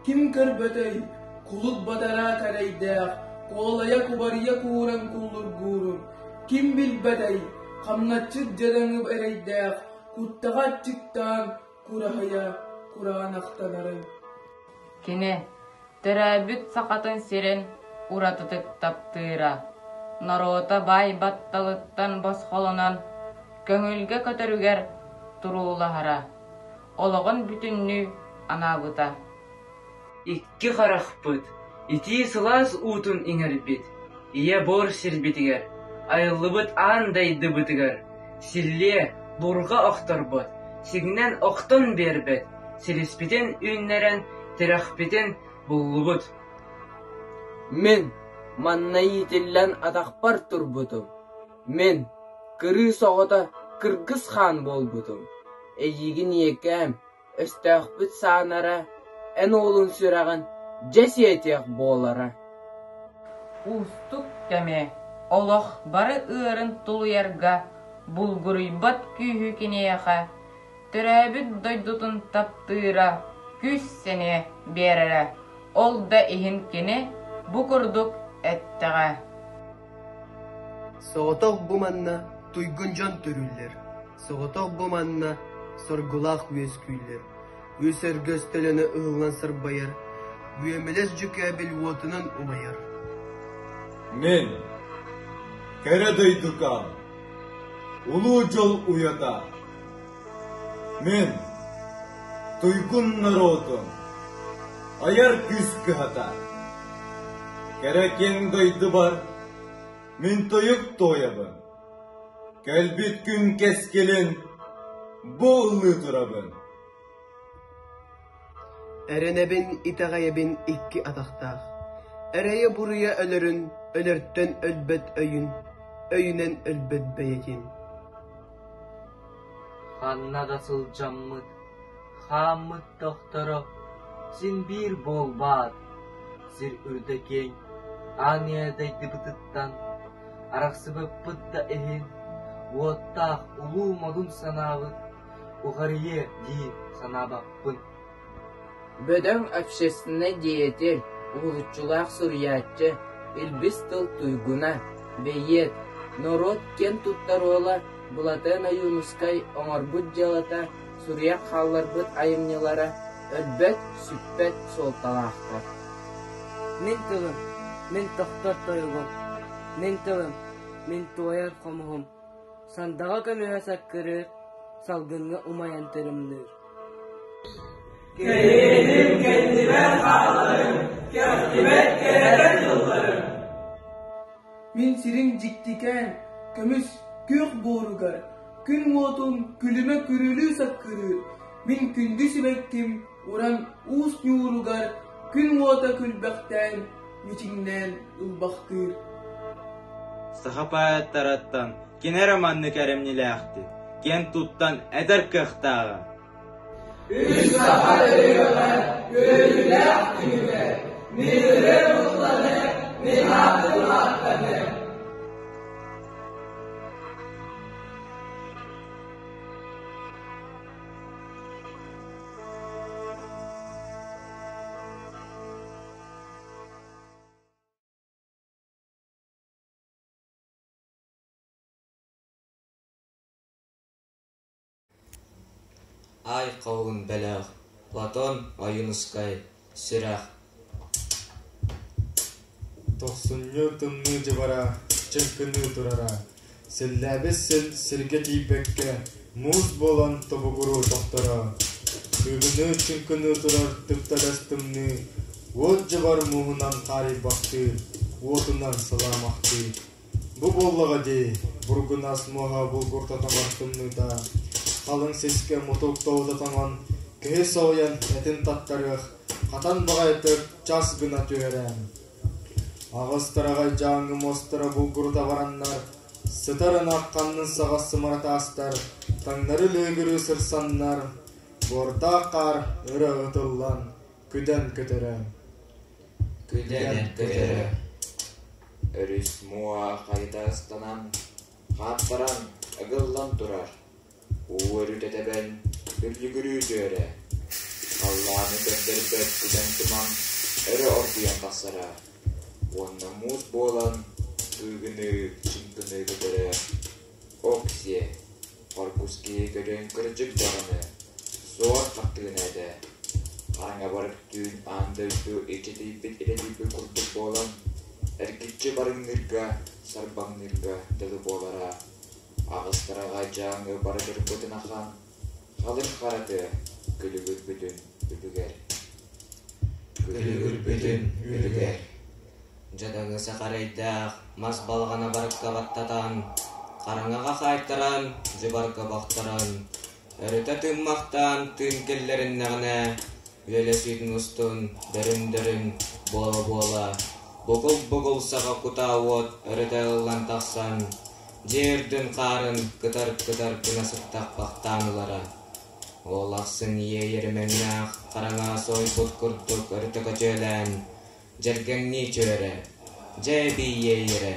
M: Ким көрбөтөй, кулут батараа кэрэйдээх, куолайа кубарыйа кууран куллургуурун, ким билбэтэй, хамначчыт дьадаҥы эрэйдээх, куттаҕа аччыктаан кураһыйа кураанахтанарын.
T: Кини төрөөбүт Сахатын сирин уратытык таптыыра, норуота баай батталыттан босхолонон, көҥүлгэ көтөрүгэр туруулаһара, олоҕун бүтүннүү анаабыта.
P: Икки харахпыт итии сылаас уутун иҥэрбит, ийэ буор сирбитигэр, айыллыбыт аан дайдыбытыгар силлиэ, бурҕа охторбот, сигнэн охтон биэрбэт, силиспитин үүннэрэн, тирэхпитин буллубут.
U: Мин манна иитиллэн атахпар турбутум. Мин кырыыс оҕото кыргыс хаан буолбутум. Эйиигин ийэкээм, өстөөхпүт саанара, эн уолун сүрэҕин дьэ сиэтиэх буолара.
T: Уустук кэми, олох бары ыарын тулуйарга булгуруйбат күүһү киниэхэ төрөөбүт дойдутун таптыыра, күүс-сэниэ биэрэрэ. Ол да иһин кини бу курдук эттэҕэ.
V: Соҕотох бу манна туйгун дьон төрүүллэр, соҕотох бу манна соргулаах үөскүүллэр, үс өргөс төлөнө ыһыллан сырбайар, үөмэлэс дьүкээбил уотунан умайар.
R: Мин, кэрэ дойдукам, улуу дьол уйата, Мин, туйгун норуотум, айар күүс кыһата, кэрэ киэҥ дойдубар мин тойук туойабын, кэлбит күн кэскилин бу ыллыы турабын.
V: Эрэнэбин, итэҕэйэбин икки атахтаах, эрэйэ-буруйа өлөрүн, өлөртөн өлбөт өйүн, өйүнэн өлбөт бэйэтин.
Q: Ханна да сылдьаммыт, хааммыт тохторо син биир буолбаат, сир үрдэ киэҥ, аан ийэ дайдыбытыттан арахсыбыппыт да иһин, уоттаах улуу модун санаабыт уҕарыйыа дии санаабаппын.
U: Бөдөҥ общественнай деятель, уһулуччулаах суруйааччы, илбис тыл туйгуна, бэйиэт, норуот киэн туттар уола Былатыан Ойуунускай оҥорбут дьыалата, суруйан хаалларбыт айымньылара өлбөт, сүппэт суолталаахтар.
P: Мин тылым, мин тохтор тойугум, мин тылым, мин туойар хомуһум, сандаҕа көмүһэ саккырыыр, салгыҥҥа умайан тырымныыр.
W: Кэриэһим кэннибэр хаалларым, кэхтибэт кэрэ тылларым.
M: Мин сирим дьиктикээн, көмүс күөх буоругар, күн уотун күлүмэ күрүлүү саккырыыр, мин күндү сибэкким уран уус ньууругар күн уота күлбэхтээн, мичиҥнээн ылбахтыыр.
G: Саха поэттарыттан кини эрэ маннык эрэмньилээхтик, киэн туттан этэр кыахтааҕа.
W: Үс саха төрүөҕэ, үөрүүлээх күнүгэр, мин ырыам ылланыа, мин аатым ааттаныа.
G: Ай хоһуун бөлөх, Платон Ойуунускай, Сүрэх
X: Тохсунньу тымныы дьыбара чыҥкыныы турара, силлээбит сил сиргэ тиийбэккэ муус буолан тобугуруу тохторо. Кыыгыныы чыҥкыныы турар тыптадас тымныы уот дьыбар мууһунан хаарыйбахтыыр, уотунан сылаамахтыыр. Бу буоллаҕа дии, бургунас муоһа булгуртатамар тымныыта, халыҥ сискэ мутук тоҕута тоҥон, киһи соһуйан этин таттарыах, хатан баҕайытык час гына түһэрэ. Аҕыс тараҕай дьааҥы муостара булгурута бараннар, сытар ынах ханнын саҕа сымара таастар, таҥнары лүһүгүрүү сырсаннар, буордаах хаар өрө ытыллан, күдэн көтөрө.
G: Күдэн көтөрө. Өрүс муоһа хайыта ыстанан, хааттаран, ыгыллан турар. Уу өрүтэ тэбэн, Бүллүгүрүү түһэрэ, халлааны көрдөрбөт күдэн туман өрө оргуйан тахсара уонна муус буолан кыыгыныы, чыҥкыныы көтөрө. Ок-сиэ, хоргус киһи көрөн кырдьык даҕаны, суор хартыына этэ. Хараҥа барык түүн аан дойду иччитийбит идэтийбит курдук буолан, эргиччи барыҥныырга, сарбаҥныырга дылы буолара. Аҕыстараҕа дьааҥы барытырбытын ахан, халыҥ хара тыа күлүгүрбүтүн үлүгэр. Күлүгүрбүтүн үлүгэр.
A: Дьадаҥы сахарайдаах мас балаҕана барыкка баттатан, хараҥаҕа хаайтаран, дьыбарга бохторон, өрүтэ тыыммахтаан тыын киллэриннэҕинэ, үөлэсүүтүн устун дөрүн-дөрүн буола-буола, бугул-бугул саҕа кутаа уот өрүтэ ыллан тахсан, дьиэ үрдүн хаарын кытар-кытар гына сыттахпахтаан ылара. Ол ахсын иэйэр-имэҥнээх хараҥа сойбут курдук өрүтэ көтүөлээн, дьэргэҥнии чүөрэ, дьэ эбии иэйэрэ,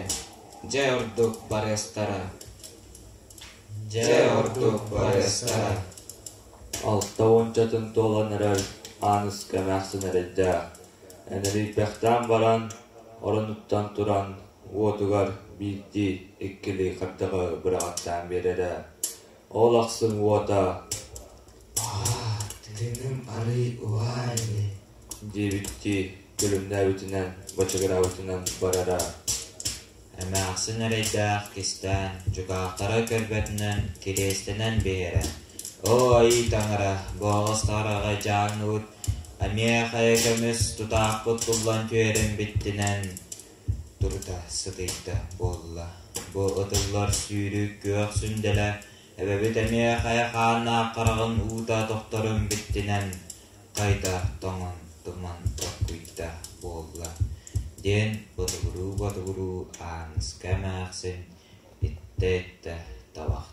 A: дьэ ордук барыастара, дьэ ордук барыастара.
C: Алта уончатын туолан эрэр Ааныска эмээхсин эрэйдээх, энэлийбэхтээн баран, оронуттан туран уотугар биирдии, иккилии хардаҕы быраҕаттаан биэрэрэ. Ол ахсын уота
G: «Аа, тыыным арый уһаа ини»
C: диэбиттии күлүмнээбитинэн, бачыгыраабытынан барара.
G: Эмээхсин эрэйдээх кистээн, дьукаахтара көрбөтүнэн кириэстэнэн биэрэ: «Оо, айыы таҥара, бу аҕыс таһараҕай дьааҥыбыт эмиэ хайа көмүс тутаахпыт туллан түһэрин биттинэн турута сытыйда буолла. Бу ытыллар сүүрүк күөх сүндэлэ эбэбит эмиэ хайа хааннаах хараҕын уута тохторун биттинэн хайда тоҥон туман оргуйда буолла» диэн ботугуруу-ботугуруу Ааныска эмээхсин иттэ-иттэ табахтыыр.